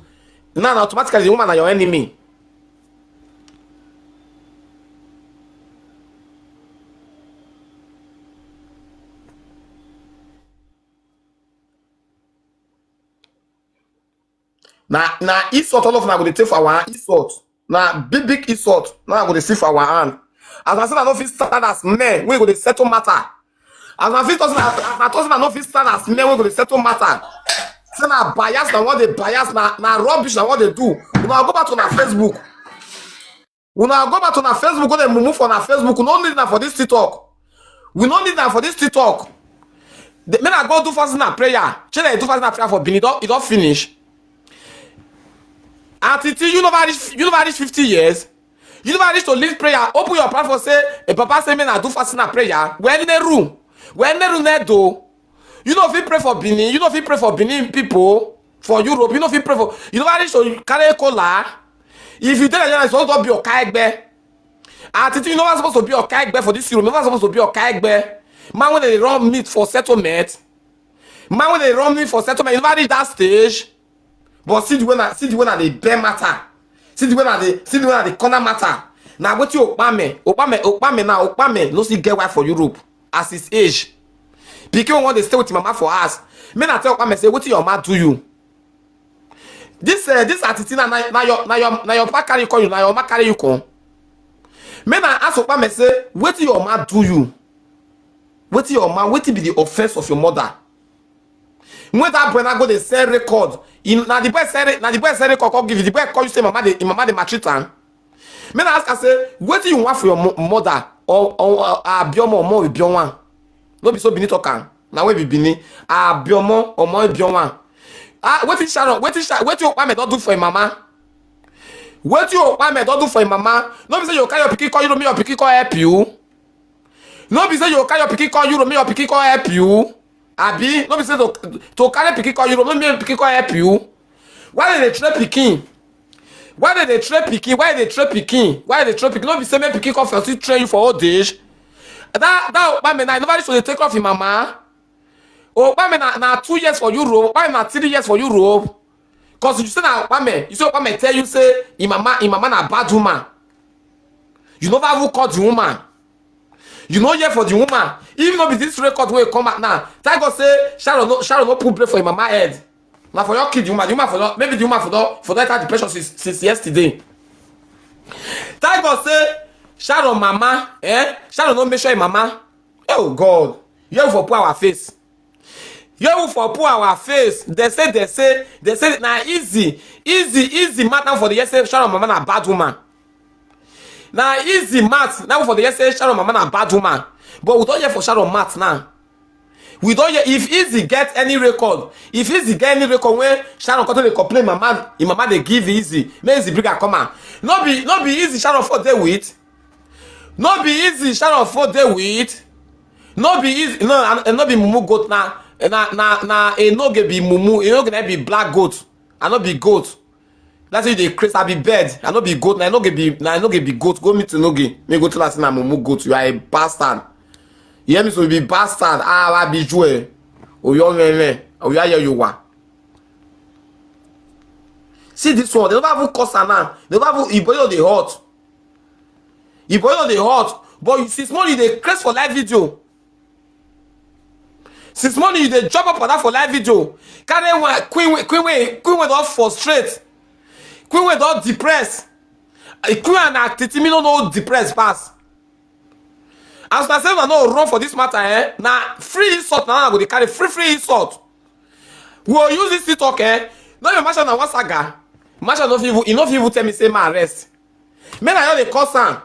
Now, now automatically the woman na your enemy. Na na insult all of una go dey take for our hand. Insult. Na big big insult. Now I go dey see for our hand. As I said, I no fit stand as men wey go dey settle matter. As I fit talk, as I talk, I no fit stand as men wey go dey settle matter. Say na bias na what they bias na na rubbish na what they do. Una go back to na Facebook. Una go back to na Facebook. Go dey mumu for na Facebook. We no need na for this TikTok. We no need na for this TikTok. The, men I go do fasting and prayer. Shey dem do fasting and prayer for Benin. Don, e don finish. Auntie T, you never reach, you never reach fifty years. You never reach to lead prayer. Open your platform, say, a papa say, men I do fasting and prayer. Where in the room? Where in the room there do? You know if you pray for Benin, you know if you pray for Benin people for Europe, you know if you pray for you never reach to carry cola. If you tell Nigeria, it's supposed to be Okaegbe. Auntie T, you never supposed to be Okaegbe for this Europe. You never supposed to be Okaegbe. Man, when they run meat for settlement, man, when they run meat for settlement, you never reach that stage. But see the way na see the way na dey bear matter. See the way na dey see the way na dey corner matter. Na wetin Okpame, Okpame, Okpame na Okpame no still get wife for Europe as his age. Pikin wey wan dey stay with him mama for house. Make na tell Okpame say wetin your mama do you. This uh, this Auntie T na na na your na your na your papa carry you come, you na your mama carry you come. Make na ask Okpame say wetin your mama do you. Wetin your mama, wetin be the offense of your mother? When that boy na go dey sell record, he, na the boy sell re- na the boy sell record come give you. The boy call you say mama dey him mama dey maltreat am. Make na ask am say wetin you want for your mo- mother or or uh, Abiomo or Mo Ibionwa? No be so Benin talk am. Na we be Benin. Abiomo or Mo Ibionwa. Ah, wetin Sharon, wetin Sharon, wetin Okpame don do for him mama? Wetin Okpame don do for him mama? No be say you carry your pikin come Europe, make your pikin come help you. No be say you carry your pikin come Europe, make your pikin come help you. Abi, no be say to to carry pikin come Europe, no make pikin come help you. Why dem dey train pikin? Why dem dey train pikin? Why dem dey train pikin? Why dem dey train pikin? No be say make pikin come first train you for old age. That that Okpame now, you never reach to dey take off him mama. Okpame na, na two years for Europe. Okpame na three years for Europe. Cause you say na Okpame, you say Okpame tell you say him mama, him mama na bad woman. You never even call the woman. You no hear for the woman. If no be this record wey come out now, thank God say Sharon no, Sharon no put blame for him mama head. Na for your kid, the woman, the woman for don, maybe the woman for don, for don enter depression since, since yesterday. Thank God say Sharon mama, eh? Sharon no make sure him mama. Oh God, you for put our face. You for put our face. They say, they say, they say na easy, easy, easy matter for the year say Sharon mama na bad woman. Na easy math now for the year say Sharon mama na bad woman. But we don hear for Sharon math now. We don hear if easy get any record. If easy get any record when Sharon come to dey complain, mama, him mama dey give easy. Make easy bring her come out. No be, no be easy Sharon for dey with. No be easy Sharon for dey with. No be easy. No, I, I no be mumu goat na. Na, na, na, e no go be mumu. E no go be black goat. I no be goat. That's why you dey craze. I be bird. I no be goat. Na I no go be, na I no go be goat. Go meet Enoge. Me go tell us na mumu goat. You are a bastard. You hear me? So you be bastard. Ah, I be Joe. Oyo meme. Oyo ayo you wa. See this one. They never even cuss her now. They never even, Iboyo dey hot. Iboyo dey hot. But you see, small you dey craze for live video. Since morning you dey jump up and down for live video. Carry one queen wey, queen wey, queen wey don frustrate. Queen wey don depress. Eh, queen and her titi me no know depress pass. As una say una no run for this matter, eh? Na free insult na una go dey carry, free, free insult. We go use this thing talk, eh? No be Masha na one saga. Masha no fit even, e no fit even tell me say ma rest. Me na you dey cause am.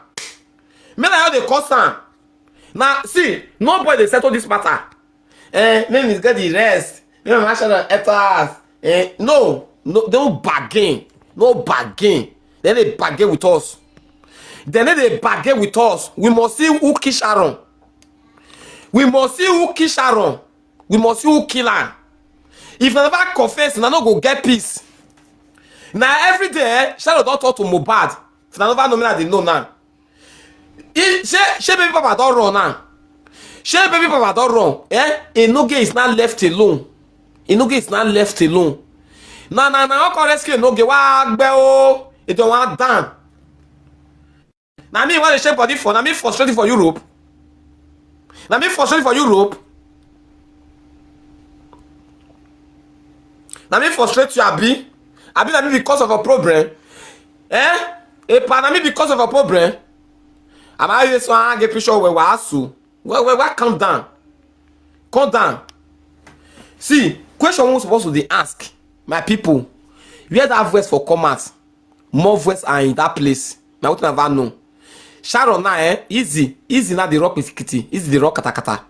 Me na you dey cause am. Na see, nobody dey settle this matter. Eh, make me get the rest. Make my Masha na enter house. Eh, no, no, no bargain. No bargain. Then they bargain with us. Then they bargain with us. We must see who kill Sharon. We must see who kill Sharon. We must see who kill am. If I never confess, I no go get peace. Now every day, eh, Sharon don talk to Mohbad. If I never know me, I dey know now. He, shey, shey baby papa don run now. Shey baby papa don run. Eh? Enoge is now left alone. Enoge is now left alone. Na, na, na, how come rescue Enoge? Wa gbe o. E don wan down. Na me wan dey shake body for, na me frustrate for Europe. Na me frustrate for Europe. Na me frustrate you, abi? Abi na me because of a problem? Eh? Epa, na me because of a problem? Am I this one get picture where wasu? Well, well, well, calm down. Calm down. See, question we supposed to dey ask, my people. Where that voice for come out? More voice are in that place. Na wetin I never know. Sharon now, eh? Easy, easy now dey rock kitikiti, easy dey rock katakata.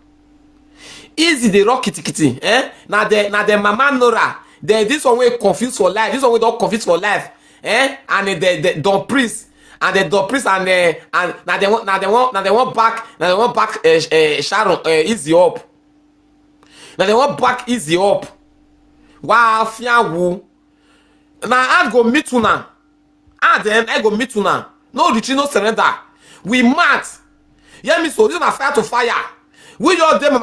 Easy dey rock kitikiti, eh? Na the, na the mama Nora. The, this one wey confuse for life, this one wey don confuse for life, eh? And the, the Don Priest, and the Don Priest and, eh, and na the one, na the one, na the one back, na the one back, eh, eh, Sharon, eh, easy up. Na the one back easy up. Wa fiawu. Na hand go meet una. And then I go meet una. No retreat, no surrender. We mad. Hear me so, this na fire to fire. We your dem